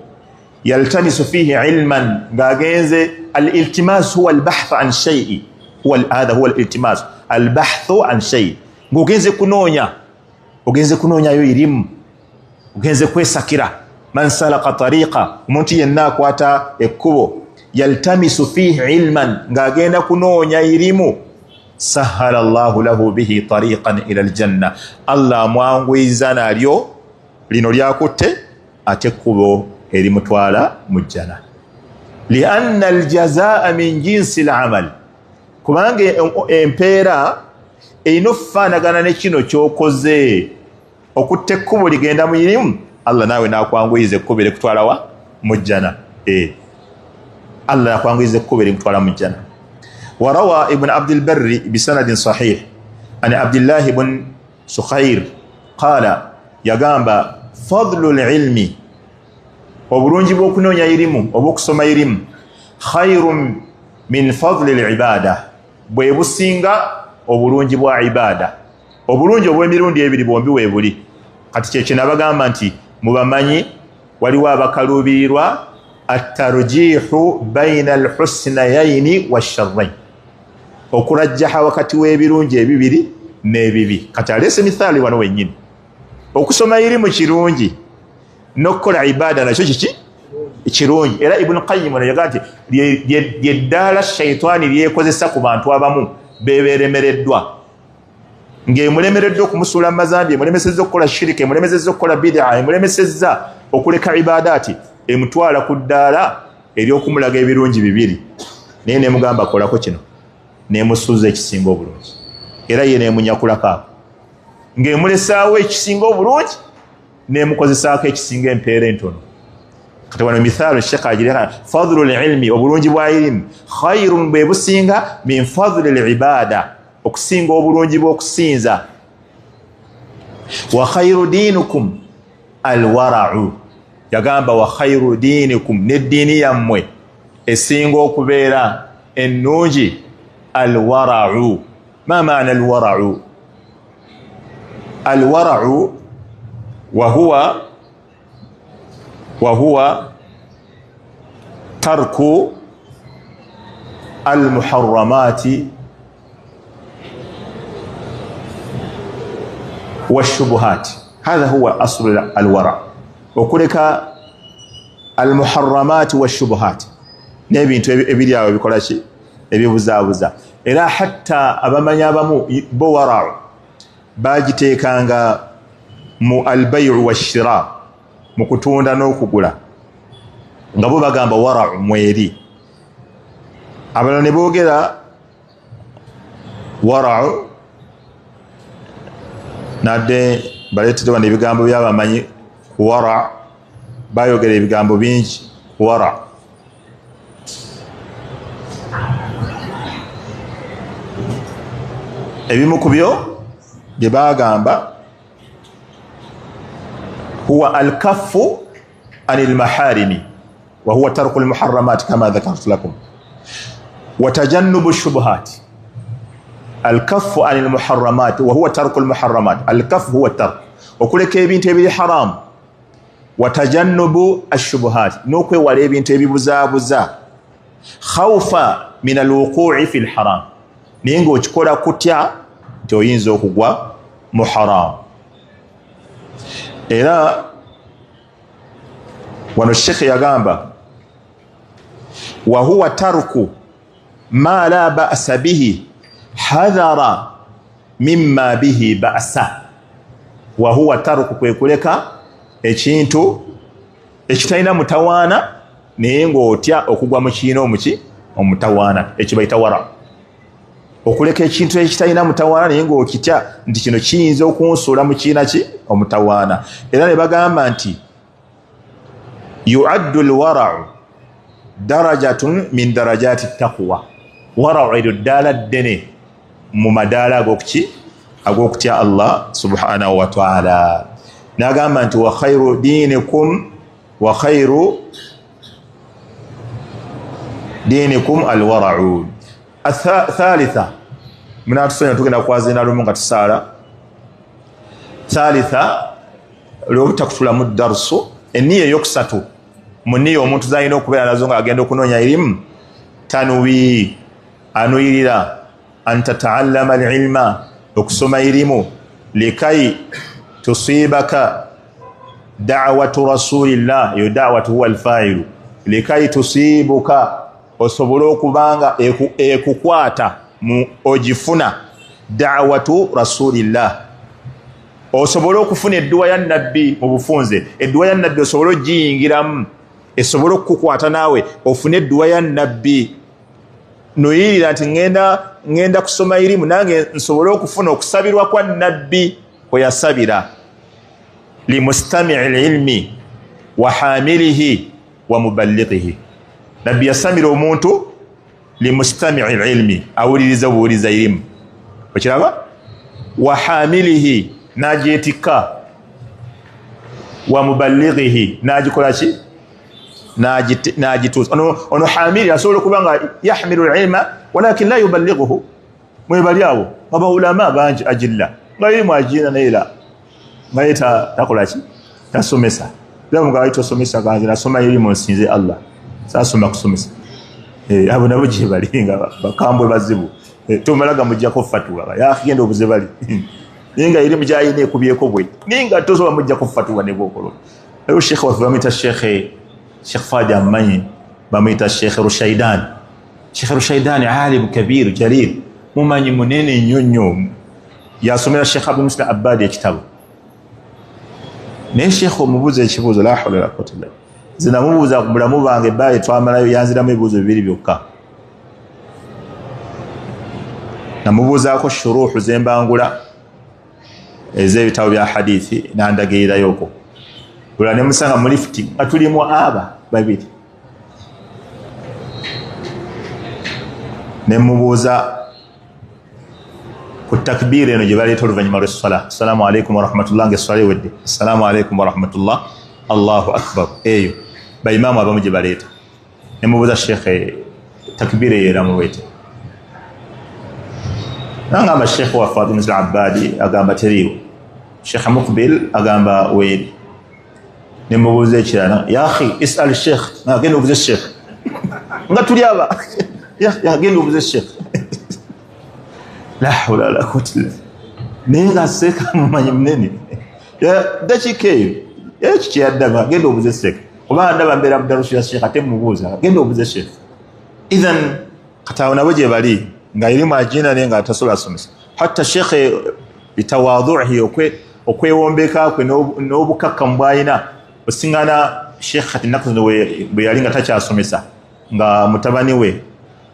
[SPEAKER 1] yaltamisu fihi ilman, ng'agenze. Aliltimas huwa albahthu an shaii, hadha huwa aliltimas, albahthu an shai, ng'ogenze kunoonya, ogenze kunoonyayo irimu, ogenze kwesakira. Man salaka tariqa, omuntu yenna akwata ekkubo, yaltamisu fihi ilman, ng'agenda kunoonya irimu, sahala llahu lahu bihi tariqan ila aljanna, Allah amwanguyiza nalyo lino lyakutte ate ekkubo erimutwala mu jjana. Lianna aljazaa min jinsi lamal, kubanga empeera erina okufaanagana ne kino kyokoze. Okutta ekkubo ligenda mu irimu, Allah naawe nakwanguyiza ekkubo erikutwalawa mu jjana. Allah yakwanguyiza ekkubo erikutwala mu jjana. Warawa Ibn Abdilbarri bisanadin sahih an Abdillahi bn Sukhair qala, yagamba, fadlu lilmi, obulungi bw'okunoonya irimu oba okusoma irimu, khairun min fadli libada, bwe businga obulungi bwa ibada. Obulungi obw'emirundi ebiri bwombi weebuli. Kati kyekyo nabagamba nti mubamanyi waliwo abakaluubirirwa attarjihu baina alhusnayaini washarrain, okurajjaha wakati w'ebirungi ebibiri n'ebibi. Kati aleese mithaali wano wennyini, okusoma irimu kirungi n'okukola ibada nakyo kiki kirungi. Era Ibunu Qayyim ono yagaa nti lyeddaala shaitaani lyekozesa ku bantu abamu bebeeremereddwa, ng'emulemereddwa okumusuula mu mazambi, emulemesezza okukola shirika, emulemesezza okukola bidaa, emulemesezza okuleka ibadaati, emutwala ku ddaala ery'okumulaga ebirungi bibiri, naye nemugamba kolako kino, nemusuuza ekisinga obulungi, era ye nemunyakulako ako, ng'emulesaawo ekisinga obulungi nemukozesaako ekisinga empeera entono. Kati wano mithaalo shekha agireka, fadlu lilmi, obulungi bwa ilimu, khairun, bwe businga, min fadli libada, okusinga obulungi bw'okusinza. Wa khairu diinukum alwarau, yagamba wa khairu diinikum, n'eddiini yammwe esinga okubeera ennungi, alwarau. Ma maana alwarau? Alwarau wahuwa tarku almuharramati washubuhati, hatha huwa aslu alwara, okuleka almuharramati washubuhati n'ebintu ebiri awo ebikolaki, ebibuzaabuza. Era hatta abamanyi abamu bo warau bagiteekanga mu albaiu washira, mu kutunda n'okugula, nga bo bagamba warau mweri. Abalala ne boogera warau, nadde baleetedde wano ebigambo byabamanyi ku wara, bayogera ebigambo bingi ku wara. Ebimu ku byo bye bagamba, huwa alkafu an lmaharimi wahuwa tarku lmuharamat kama dhakartu lakum, watajannubu shubuhat. Alkafu ani lmuharamat wahuwa tarku lmuharamat, alkafu huwa tarku, okuleka ebintu ebiri haramu, watajannubu ashubuhat, n'okwewala ebintu ebibuzaabuza, khaufa min alwuqui fi lharam, naye ng'okikola kutya nti oyinza okugwa mu haramu. Era wano shekhe yagamba wahuwa tarku ma la ba'sa bihi hadhara mimma bihi ba'sa. Wahuwa tarku kwe kuleka ekintu ekitalina mutawaana naye ng'otya okugwa mu kiina omuki omutawaana, ekyo bayita wara. Okuleka ekintu ekitalina mutawaana naye ng'okitya nti kino kiyinza okunsuula mu kiina ki omutawaana. Era ne bagamba nti yuaddu lwarau darajatun min darajati taqwa, warau eryo ddaala ddene mu madaala ag'okuki ag'okutya Allah subhanahu wa ta'ala. N'agamba nti wa khairu dinikum wa khairu dinikum alwarau. Athalitha, munatusonyiwa tugenda kwazina lumu nga tusaala. Thalitha, olwobutakutulamu darusu, enniya eyokusatu mu nniya omuntu z'alina okubeera nazo ng'agenda okunoonya erimu, tanwi, anuyirira an tataallama alilma, okusoma irimu, likai tusibaka da'watu rasulillah, eyo da'watu huwa alfailu, likai tusibuka, osobole okubanga ekukwata mu ogifuna da'watu rasulillah, osobole okufuna edduwa ya nabbi mu bufunze, edduwa ya nabbi osobole ogiyingiramu, esobole okukukwata naawe ofune edduwa ya nabbi. Nuyirira nti ngenda kusoma irimu nange nsobole okufuna okusabirwa kwa nabbi kwe yasabira, limustamii lilmi wa hamilihi wa muballighihi. Nabbi yasamira omuntu limustamii lilmi, awuliriza obuwuliza irimu, okiraba, wa hamilihi, n'agyetikka, wa muballighihi, n'agikola ki, n'agituusa. Ono hamili asobola okuba nga yahmilu lilma walakin la yuballighuhu, mwebali awo abaulama bangi ajilla nga irimu agina naye era nga ye takola ki, tasomesa. Era mugamba tosomesa, kanze nasoma irimu nsinze Allah, saasoma kusomesa. Abo nabo gye bali nga bakambwe bazibu, tomala gamuggyako fatuwa, yakigenda obuze bali naye nga irimu gyayina ekubyeko bwe, naye nga tosobola muggyako fatuwa ne bwokolo. Era shekhe waffe bamuyita Shekhe Fadi amumanyi, bamuyita Shekhe Rushaidan. Shekhe Rushaidan alimu kabiru jalil, mumanyi munene nnyo nnyo, yasomera Shekhe Abdul Muslim Abadi ekitabo. Naye shekhe omubuuza ekibuuzo, la hawla wala quwwata illa billah, nze namubuuza ku bulamu bwange ebbaali twamalayo, yanziramu ebibuuzo bibiri byokka. Namubuuzaako shuruhu z'embangula ez'ebitabo bya hadithi, nandagirirayooko lula nemusanga mu lifuti nga tulimu aba babiri, nemubuuza ku takbiira eno gye baleeta oluvannyuma lw'esswala, assalamu alaikum warahmatullah, nga esswala ewedde, assalamu alaikum warahmatullah, Allahu akbar, eyo baimaamu abamu gye baleeta. Nemubuuza shekhe takbiira eyo eramu bwete, nangamba shekhe waffe Abdul Muslim Abadi agamba teriiwo, Shekhe Mukbil agamba weeri. Nemubuuza ekirala, ya akhi isal shekh, agenda obuze shekh nga tuli aba, agenda obuze shekh, la hawla wala quwwata illa billah. Naye nga seeka mumanyi munene, dakiika eyo ekyo kyeyaddama, agenda obuze seeka, oba ndaba mbeera mu darusu ya shekh ate mubuuza, agenda obuze shekh. Ithan kati awo nabo gye bali nga erimu agina naye nga tasobola asomesa. Hatta shekhe bitawadhuhi, okwewombeka kwe n'obukakkamu bw'alina, osingana shekhe kati ennaku zino bwe yali nga takyasomesa, nga mutabani we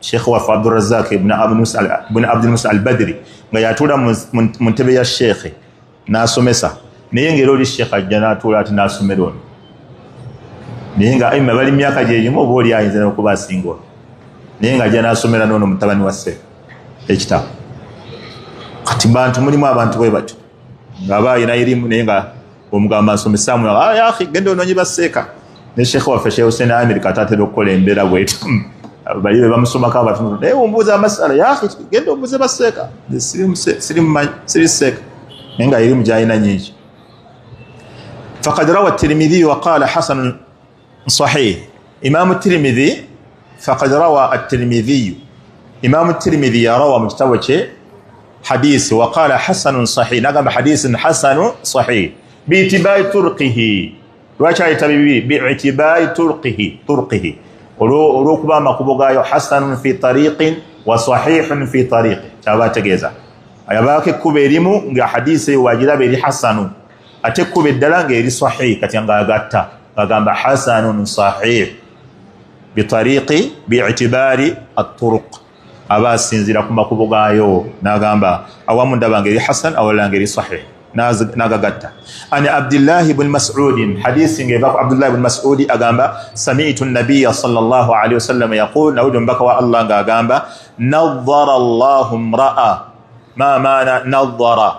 [SPEAKER 1] shekhe waffe Abdurazak ibn Abdul Musa al-Badri nga yatuula mu ntebe ya shekhe n'asomesa, naye ng'era oli shekhe ajja n'atuula ati n'asomera ono, naye nga aima bali myaka gyegimu oba oli ayinza n'okuba asinga ono, naye nga ajja n'asomera n'ono mutabani wa seeka ekitabo. Kati bantu mulimu abantu bwe batyo ng'aba alina irimu naye nga omugamba nsomesaamu, ya akhi genda onoonye baseeka. Ne shekhe waffe Sheikh Hussein Amir kati atera okukola embeera bwetyo, Bali be bamusomako abatono, naye ombuuza amasala, yahi, genda ombuuze baseeka, siri seeka, naye nga irimu gyalina nyingi. Fakad rawa Tirimidhiyu waqala hasanun sahih. Imamu Tirimidhi, fakad rawa Atirimidhiyu, Imamu Tirimidhi yarawa mu kitabo kye hadisi, waqala hasanun sahih, nagamba hadisun hasanu sahih biitibai turqihi. Lwaki ayita bibiri? Biitibai turqihi, turqihi olw'okuba amakubo gaayo hasanun fi tariqin wa sahihun fi tariqi. Kyaba ategeeza ayabaako ekkubo erimu nga hadisi eyo wagiraba eri hasanu, ate ekkubo eddala nga eri sahih. Kati nga agatta agamba hasanun sahih bitariqi biitibaari aturuq, aba asinziira ku makubo gaayo, nagamba awamu ndaba nga eri hasan, awalala nga eri sahih, nagagatta. An Abdillahi bni Masudin, hadisi ngaeva ku Abdullahi bni Masudi, agamba samitu nabiya sallallahu alaihi wasallam yaqul, nawulira omubaka wa Allah ng'agamba nadhara llahu mraa. Ma maana nadhara?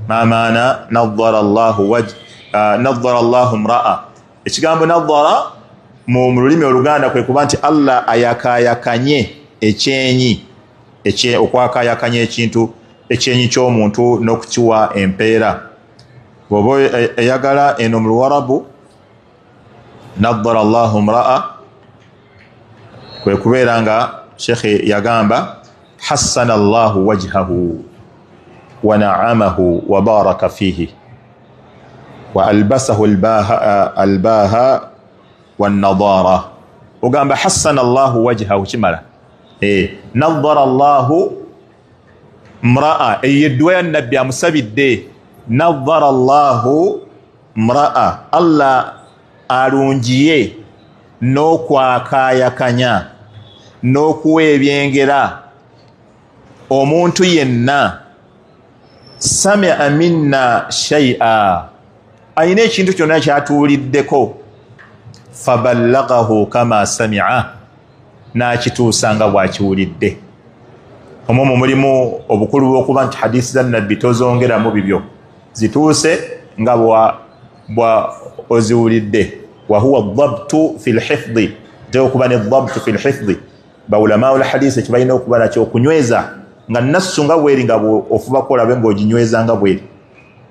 [SPEAKER 1] Ma maana nadhara llahu waj nadhara llahu mraa? Ekigambo nadhara mu lulimi Oluganda kwe kuba nti Allah ayakayakanye ekyenyi, okwakayakanya ekintu, ekyenyi ky'omuntu n'okukiwa empeera bw'oba eyagala. Eno mu Luwarabu nadhara llahu mraa kwe kubeera nga shekhe yagamba hassana llahu wajhahu wa naamahu wa baraka fihi wa albasahu albaha wanadara. Ogamba hassana llahu wajhahu, kimala. Nadhara llahu mraa, eyo edduwa ya Nabbi amusabidde. Nadhara llahu mraa, Allah alungiye n'okwakayakanya n'okuwa ebyengera omuntu yenna samia minna shaia, ayina ekintu kyonna kyatuwuliddeko, faballagahu kama samia, n'akituusa nga bw'akiwulidde. Omwo mulimu obukulu bw'okuba nti hadisi za Nabbi tozongeramu bibyo, zituuse nga bwa oziwulidde. Wahuwa dabtu fi lhifdi, te okuba ne dabtu fi lhifdi. Baulamau lhadisi ekibalina okuba nakyo okunyweza nga nassu nga bweri, nga ofuba kolabe ngaoginyweza nga bweri,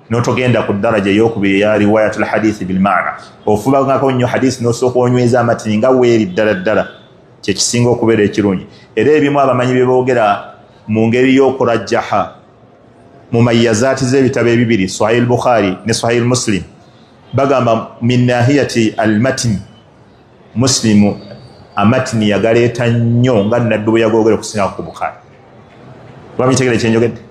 [SPEAKER 1] notogenda ku daraja eyokubiri eya riwayat lhadithi bilmaana. Ofubangako nnyo hadisi nosooka onyweza amatini nga weeri ddala ddala, kyekisinga okubeera ekirungi. Era ebimu abamanyi byeboogera mu ngeri y'okurajjaha mu mayazaati z'ebitabo ebibiri, Sahih Bukhari ne Sahih Muslim, bagamba min nahiyati almatini, Muslimu amatini yagaleeta nnyo nga Nabbi bwe yagogera okusinga ku Bukhari. Bamitegere kyenjogedde?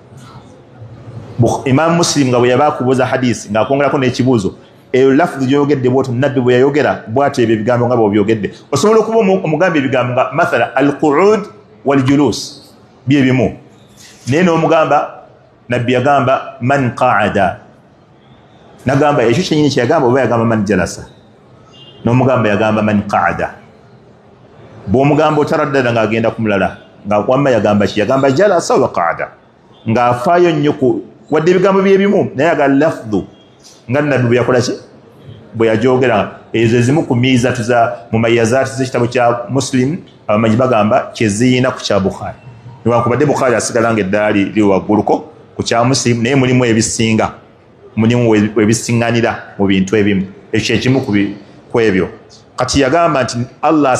[SPEAKER 1] Imam Muslim nga bwe yaba akubuuza hadisi ng'akwongerako n'ekibuuzo, eyo lafudhu gyoyogedde bwotyo, Nabbi bwe yayogera bwatyo, ebyo ebigambo nga bweobyogedde, osobola okuba omugamba ebigambo nga mathala alquud waljulus byebimu, naye n'omugamba Nabbi yagamba man qaada, nagamba ekyo kyenyini kyeyagamba, oba yagamba man jalasa, n'omugamba yagamba man qaada. Bw'omugamba otaraddada ng'agenda ku mulala nga wamma yagamba ki, yagamba jalasa oba qaada, ng'afaayo nnyo ku wadde ebigambo byebimu, naye aga lafudhu nga Nabbi bwe yakola ki, bwe yajogera. Ezo ezimu ku miizatu za mumayazaati z'ekitabo kya Muslim, abamanyi bagamba kyeziyina ku kya Bukhari, newankubadde Bukhari asigala nga eddaala liri wagguluko ku kya Muslim, naye mulimu ebisinga, mulimu webisiŋŋanira mu bintu ebimu. Ekyo ekimu ku ebyo. Kati yagamba nti Allah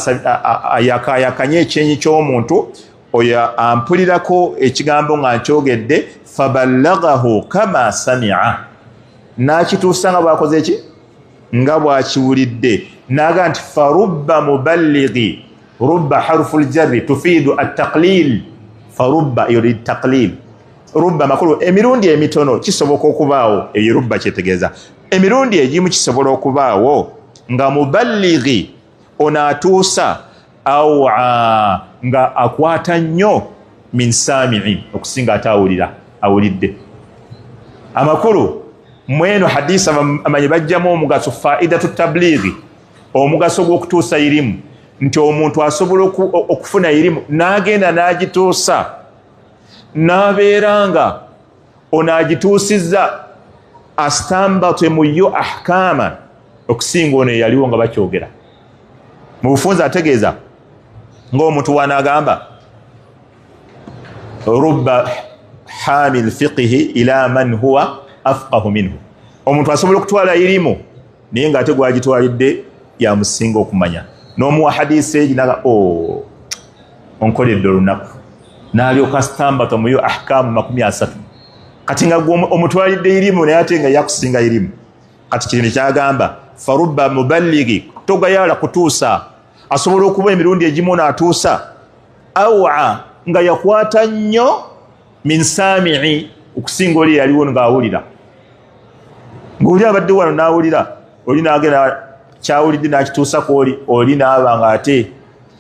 [SPEAKER 1] ayakayakanye ekyenyi ky'omuntu oyo ampulirako ekigambo nga nkyogedde, faballagahu kama samia, n'akituusa nga bwakoze ki, nga bwakiwulidde. Naga nti farubba muballighi, rubba harufu ljarri tufiidu ataqlil, farubba eyo litaqlil, rubba makulu emirundi emitono kisoboka okubaawo. Eyo rubba kyetegeeza emirundi egimu kisobola okubaawo nga muballighi ono atuusa awa nga akwata nnyo min samiin okusinga ate awulira awulidde. Amakulu mweno hadisi amanyi bajjamu omugaso faidatu tablighi, omugaso gw'okutuusa irimu, nti omuntu asobola okufuna irimu n'agenda n'agituusa, n'abeera nga ono agituusizza astambatwe mu yo ahkama okusinga ono eyaliwo nga bakyogera. Mu bufunze ategeeza Ng'omuntu wanaagamba rubba hamil fiqihi ila man huwa afqahu minhu, omuntu asobola okutwala irimu naye ng'ate gwagitwalidde yamusinga okumanya, n'omuwa hadisi egi naga o onkoledde olunaku, n'alyoka stambata muyo ahkamu 30. Kati nga omutwalidde irimu naye ate nga yakusinga irimu. Kati kino kyagamba farubba muballigi, togayala kutuusa, asobola okuba emirundi egimu n'atuusa awa nga yakwata nnyo min sami'i, okusinga oli yaliwo ng'awulira, ng'oli abadde wano n'awulira, oli n'agenda kyawulidde n'akituusa ku oli, oli n'aba ng'ate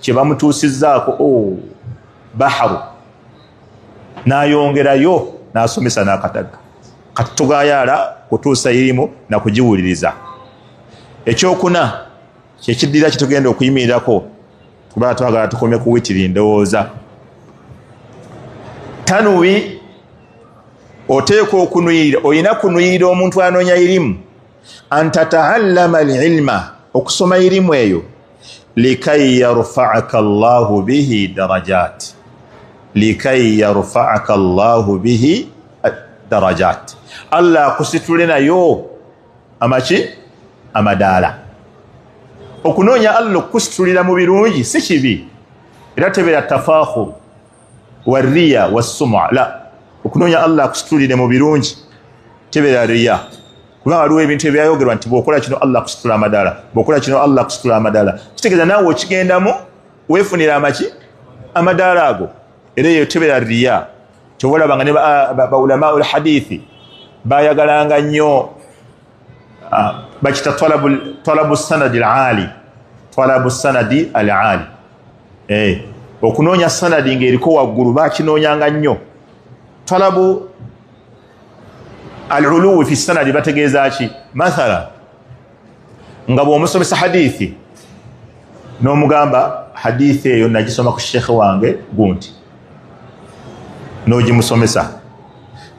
[SPEAKER 1] kye bamutuusizzaako o baharu, n'ayongerayo n'asomesa n'akatagga. Kati togayala kutuusa irimu na kugiwuliriza. Ekyokuna kyekiddira kyetugenda okuyimirirako, kuba twagala tukome ku witiri ndowooza. Tanuwi, oteekwa okunuyirira, olina kunuyirira omuntu anoonya irimu, antataallama alilma, okusoma irimu eyo, likai yarfaaka llahu bihi darajat, likai yarfaaka llahu bihi darajat, Allah akusitule nayo amaki amadaala. Okunoonya Allah okukusitulira mu birungi si kibi, era tebeera tafakhur wariya wassuma, la, okunoonya Allah akusitulire mu birungi tebeera riya, kubanga waliwo ebintu ebyayogerwa nti bw'okola kino Allah akusitula amadaala, bw'okola kino Allah akusitula amadaala, kitegeeza naawe okigendamu weefunira amaki amadaala ago, era eyo tebeera riya. Kyova olaba nga ne baulamaul hadithi bayagalanga nnyo, bakita talabu sanadi al-ali, talabu sanadi al-ali, okunoonya sanadi ng'eriko waggulu bakinoonyanga nnyo. Talabu al-uluwi fi sanadi bategeeza ki? Mathala nga bw'omusomesa hadithi n'omugamba hadithi eyo nagisoma ku shekhe wange gundi, n'ogimusomesa.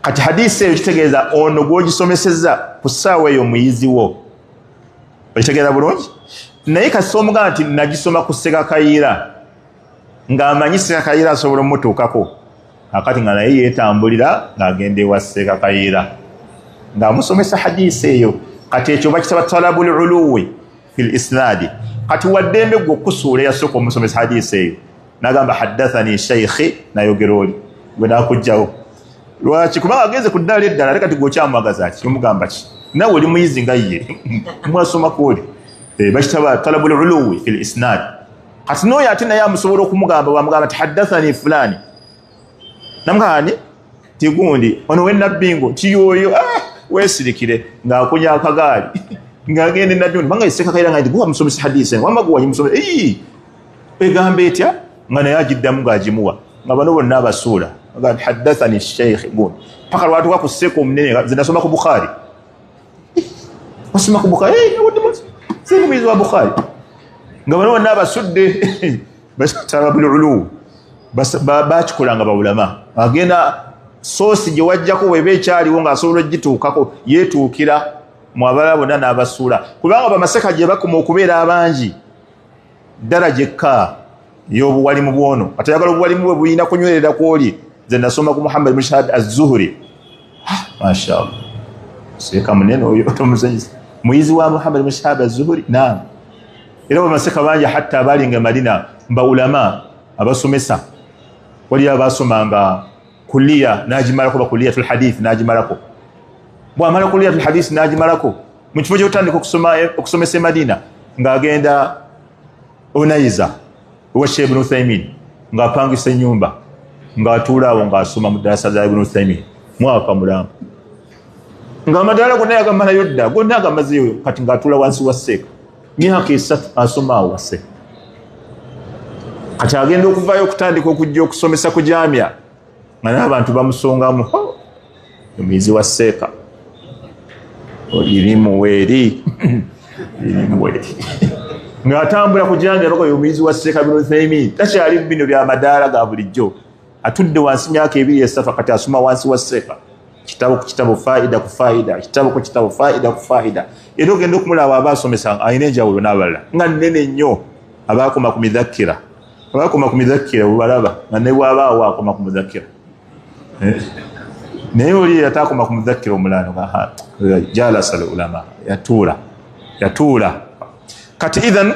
[SPEAKER 1] Kati hadisi eyo kitegeeza ono gw'ogisomesezza ku ssaawa eyo muyizi wo, okitegeeza bulungi. Naye kasita omugamba nti nagisoma ku Ssekakayiira, ng'amanyi Ssekakayiira asobola omutuukako, akati nga naye yeetambulira ng'agenda ewa Ssekakayiira ng'amusomesa hadisi eyo. Kati ekyo bakitaba talabul uluwi fil isnadi. Kati waddembe gwe okusuula eyasooka omusomesa hadisi eyo, n'agamba haddathani sheikhi, nayogera oli gwe n'akugjawo. Lwaki? Kubanga agenze ku ddaala eddala, ate kati gweokyamwagaza ki? Omugamba ki? Naawe oli muyizi nga ye mwasomako oli. Bakitaba talabul uluwi fil isnad. Kati n'oyo ate naye amusobola okumugamba, bwamugamba nti haddathani fulani, namugamba ti gundi ono wenabbingo ti yoyo, weesirikire ng'akunya akagaali ng'agenda enabbingo, banga Ssekakayiira nga nti guwa musomesa hadisi, wamma guwa musomesa egamba etya, nga naye agiddamu ng'agimuwa, nga bano bonna abasuula haddathani sheikh gundi, paka lwatuka ku seeka omunene, nze nasoma ku Bukhari, osoma ku Bukhari, sindi muyizi wa Bukhari, nga bano bonna abasudde. Talabul ulu bakikolanga baulama, agenda soosi gye wajjako bweba ekyaliwo ng'asobola ogituukako, yeetuukira mu abalala bonna n'abasuula, kubanga bamaseka gye bakoma okubeera abangi ddala gyekka y'obuwalimu bwono. Ate ayagala obuwalimu bwe bulina kunywerera kwoli. Nze nasoma ku Muhammad Mushahad Az-Zuhri, mashallah, seeka munene oyo tomusanyisa, muyizi wa Muhammad Mushahad Az-Zuhri. Naam, era bamaseka bangi hatta abalinga Madina mbaulama abasomesa, waliyo abasomanga kuliya nagimalako, bakuliyatul hadith nagimalako, bwamala kuliyatul hadith nagimalako, mu kifo kyokutandika okusomesa e Madina ng'agenda Onayiza owa Sheikh Ibn Uthaymin, ng'apangisa ennyumba ng'atuula awo ng'asoma mu ddalasa za Ibn Uthaymin mwaka mulamba, ng'amadaala gonna yagamalayo dda, gonna agamazeyo. Kati ng'atuula wansi wa seeka myaka 3 asoma awo wa seeka. Kati agenda okuvaayo okutandika okujja okusomesa ku jamia, nga n'abantu bamusongamu, omuyizi wa seeka irimu weeri irimu weeri, ng'atambula ku jamia baga omuyizi wa seeka Ibn Uthaymin, takyali bino byamadaala ga bulijjo, atudde wansi myaka 2 3, kati asoma wansi wa seeka kitabo ku kitabo, faida ku faida, kitabo ku kitabo, faida ku faida. Era ogenda okumulaba aba asomesa alina enjawulo n'abalala nga nnene nnyo, abaakoma ku midhakkira. Abakoma ku midhakkira obalaba nga ne bw'abaawo akoma ku mudhakkira, naye oli atakoma ku mudhakkira omulala jalasa al ulama, yatuula yatuula. Kati idhan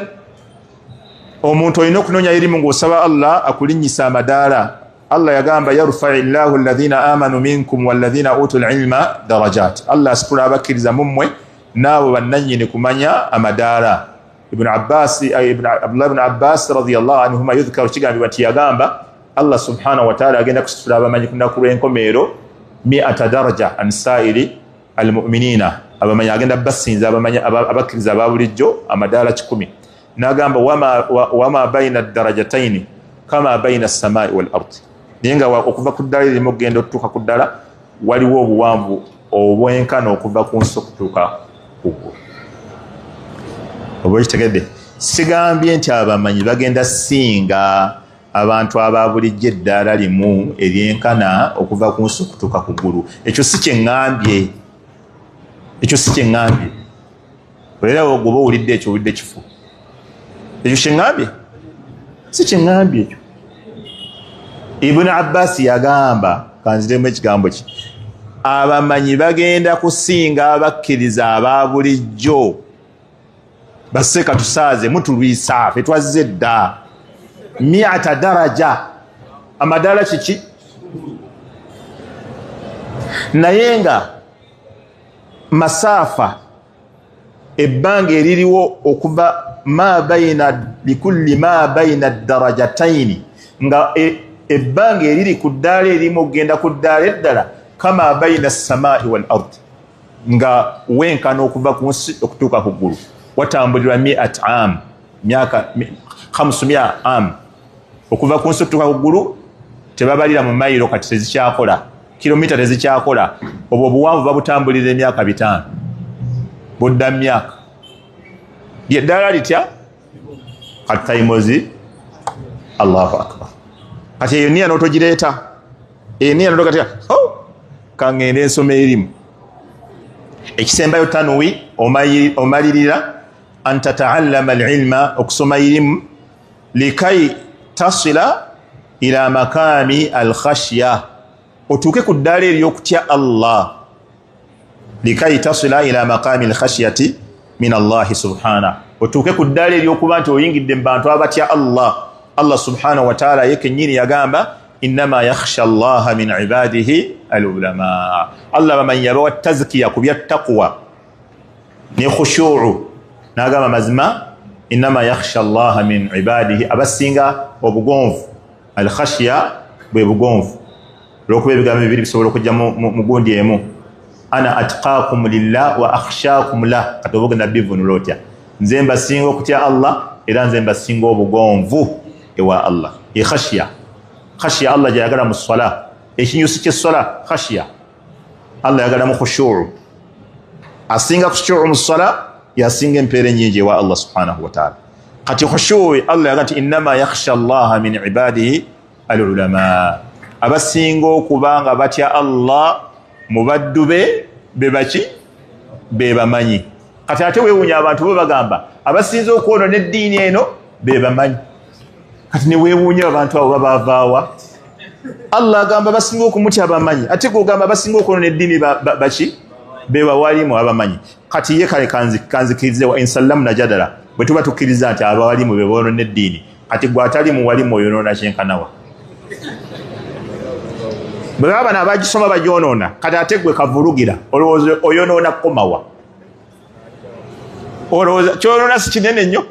[SPEAKER 1] omuntu olina okunoonya irimu ng'osaba Allah akulinnyisa amadaala. Allah yagamba yarfai llahu alladhina amanu minkum walladhina utul ilma darajat, Allah asitula abakkiriza mu mmwe n'abo bannannyini kumanya amadaala. Ibn Abbas, Abdullah ibn Abbas radiyallahu anhuma yudhkaru, kigambibwa nti yagamba Allah subhanahu wa ta'ala agenda kusitula abamanyi ku lunaku lw'enkomerero mi'ata daraja an sairi almu'minina, abamanyi agenda basinza abamanyi abakkiriza aba bulijjo amadaala 100. N'agamba wama baina darajataini kama baina samai wal ardi, naye nga okuva ku ddala erimu okugenda okutuuka ku ddala waliwo obuwanvu obwenkana okuva ku nsi okutuuka ku ggulu. Oba okitegedde? Sigambye nti abamanyi bagenda singa abantu aba bulijjo eddaala limu eryenkana okuva ku nsi okutuuka ku ggulu. Ekyo si kyeŋŋambye, ekyo si kyeŋŋambye. Era gwoba owulidde ekyo owulidde kifu. Ekyo kyeŋŋambye si kyeŋŋambye ekyo. Ibn Abbas yagamba, kanziremu ekigambo ki, abamanyi bagenda kusinga abakkiriza aba bulijjo. Baseeka tusaaze mutulwisa ffe twazze dda miata daraja, amadaala kiki? Naye nga masaafa ebbanga eririwo okuva ma baina likulli ma baina darajataini, nga ebbanga eriri ku ddaala erimu okugenda ku ddaala eddala kama baina samai wal ardi, nga wenkana okuva ku nsi okutuuka ku ggulu watambulirwa miat am, myaka 500 am, okuva ku nsi okutuuka ku ggulu tebabalira mu mayiro, kati tezikyakola, kilomita tezikyakola, obwo obuwanvu babutambulira emyaka 5 budda myaka lyeddala litya kati taimozi. Allahu akbar. Kati eyo niya notogireeta, eyo niya notogatea, oh, kangende ensoma erimu. Ekisembayo tanuwi omalirira an tataallama alilma, okusoma irimu likai tasila ila makami alkhashya, otuuke ku ddaala ery'okutya Allah. Likai tasila ila makami alkhashyati min Allahi subhanahu, otuuke ku ddaala ery'okuba nti oyingidde mu bantu abatya Allah. Allah subhanahu wa ta'ala ye kennyini yagamba innama yakhsha Allaha min ibadihi alulama. Allah bamanyi yabawa tazkiya ku bya taqwa ne khushu'u, n'agamba mazima innama yakhsha Allaha min ibadihi, abasinga obugonvu. Alkhashya bwe bugonvu, olwokuba ebigambo bibiri bisobola okujja mu gundi emu. Ana atqaakum lillah wa akhshakum lah, kati oba ogenda bivunula otya? Nze mbasinga okutya Allah era nze mbasinga obugonvu ewa Allah. E khashya, khashya Allah gyayagala mu swala, ekinyusi ky'esswala khashya Allah yagala mu khushu'u, asinga khushu'u mu swala yasinga empeera ennyingi ewa Allah subhanahu wa ta'ala. Kati khushu'u Allah yagamba nti innama yakhsha Allaha min ibadihi alulama, abasinga okuba nga batya Allah mu baddu be bebaki be bamanyi. Kati ate weewuunya abantu bo bagamba abasinze okwonoona eddiini eno be bamanyi. Kati ne weewuunya abantu abo babaavaawa. Allah agamba basinga okumutya abamanyi, ate gogamba basinga okwonoona eddiini baki be bawalimu abamanyi. Kati ye kale kanzikirize wa insallamu najadala, bwe tuba tukkiriza nti abawalimu be bonoona eddiini, kati gwe atali muwalimu oyonoona kyenkanawa? Bwe baba bano abagisoma bagyonoona, kati ate gwe kavulugira olowooza oyonoona kukomawa? Olowooza kyonoona si kinene nnyo?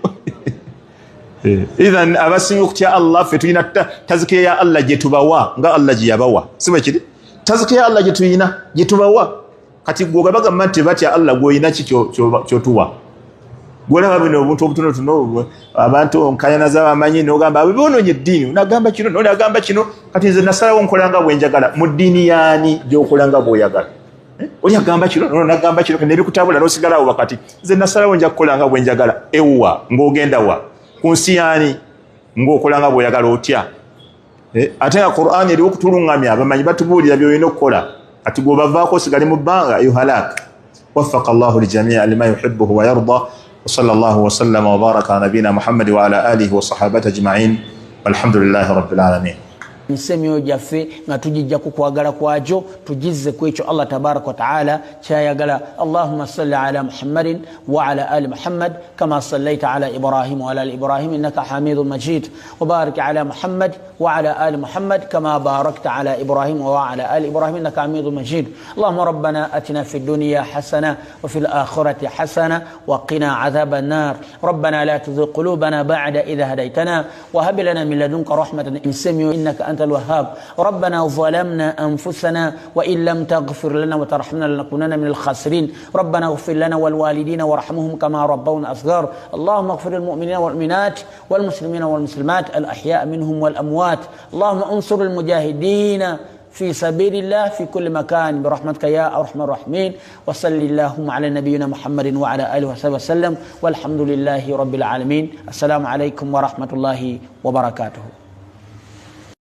[SPEAKER 1] Idhan abasinga okutya Allah ffe tulina tazikiya ya Allah gye tubawa nga Allah gye yabawa, si bwe kiri? Tazikiya ya Allah gye tulina gye tubawa. Kati gwe bagamba nti batya Allah, gw'olina ki kyotuwa? Gwolaba bino obuntu obutonotono, abantu nkayana z'abamanyi n'ogamba abo bonoonye eddiini, onagamba kino n'onagamba kino. Kati nze nasalawo nkola nga bwe njagala. Mu ddiini yaani gy'okola nga bw'oyagala? Oli agamba kino n'onagamba kino nebikutabula n'osigala awo. Wakati nze nasalawo nja kukola nga bwe njagala. Ewwa ng'ogenda wa? Ku nsi yaani ng'okola nga bw'oyagala otya? Ate nga Qur'an eriwo okutulungamya, abamanyi batubuulira by'olina okukola. Kati gw'obavaako osigale mu bbanga yuhalak. Waffaka Allahu lijamia lima yuhibbuhu wa yarda. Wa sallallahu wa sallama wa baraka ala nabiyina Muhammad wa ala alihi wa sahabati ajma'in. Alhamdulillahi rabbil alamin.
[SPEAKER 2] Nsi emyoyo gyaffe nga tugijja ku kwagala kwagyo, tugizze ku ekyo Allah tabaraka wataala kyayagala. Allahuma salli ala Muhammadin wa ala ali Muhammad kama sallaita ala Ibrahim wa ala ali Ibrahim innaka hamidun majid, wabarik ala Muhammad wa ala ali Muhammad kama barakta ala Ibrahim wa ala ali Ibrahim innaka hamidun majid. Allahuma rabbana atina fi dunya hasana wa fi lakhirati hasana wa qina adhaba annar. Rabbana la tuzigh qulubana ba'da idh hadaytana wa hab lana min ladunka rahmatan innaka anta الوهاب. ربنا ظلمنا أنفسنا وإن لم تغفر لنا وترحمنا لنكونن من الخاسرين. ربنا اغفر لنا والوالدين وارحمهم كما ربونا صغار. اللهم اغفر للمؤمنين والمؤمنات والمسلمين والمسلمات الأحياء منهم والأموات. اللهم انصر المجاهدين في سبيل الله في كل مكان برحمتك يا أرحم الراحمين. وصل اللهم على نبينا محمد وعلى آله وصحبه وسلم، والحمد لله رب العالمين. السلام عليكم ورحمة الله وبركاته.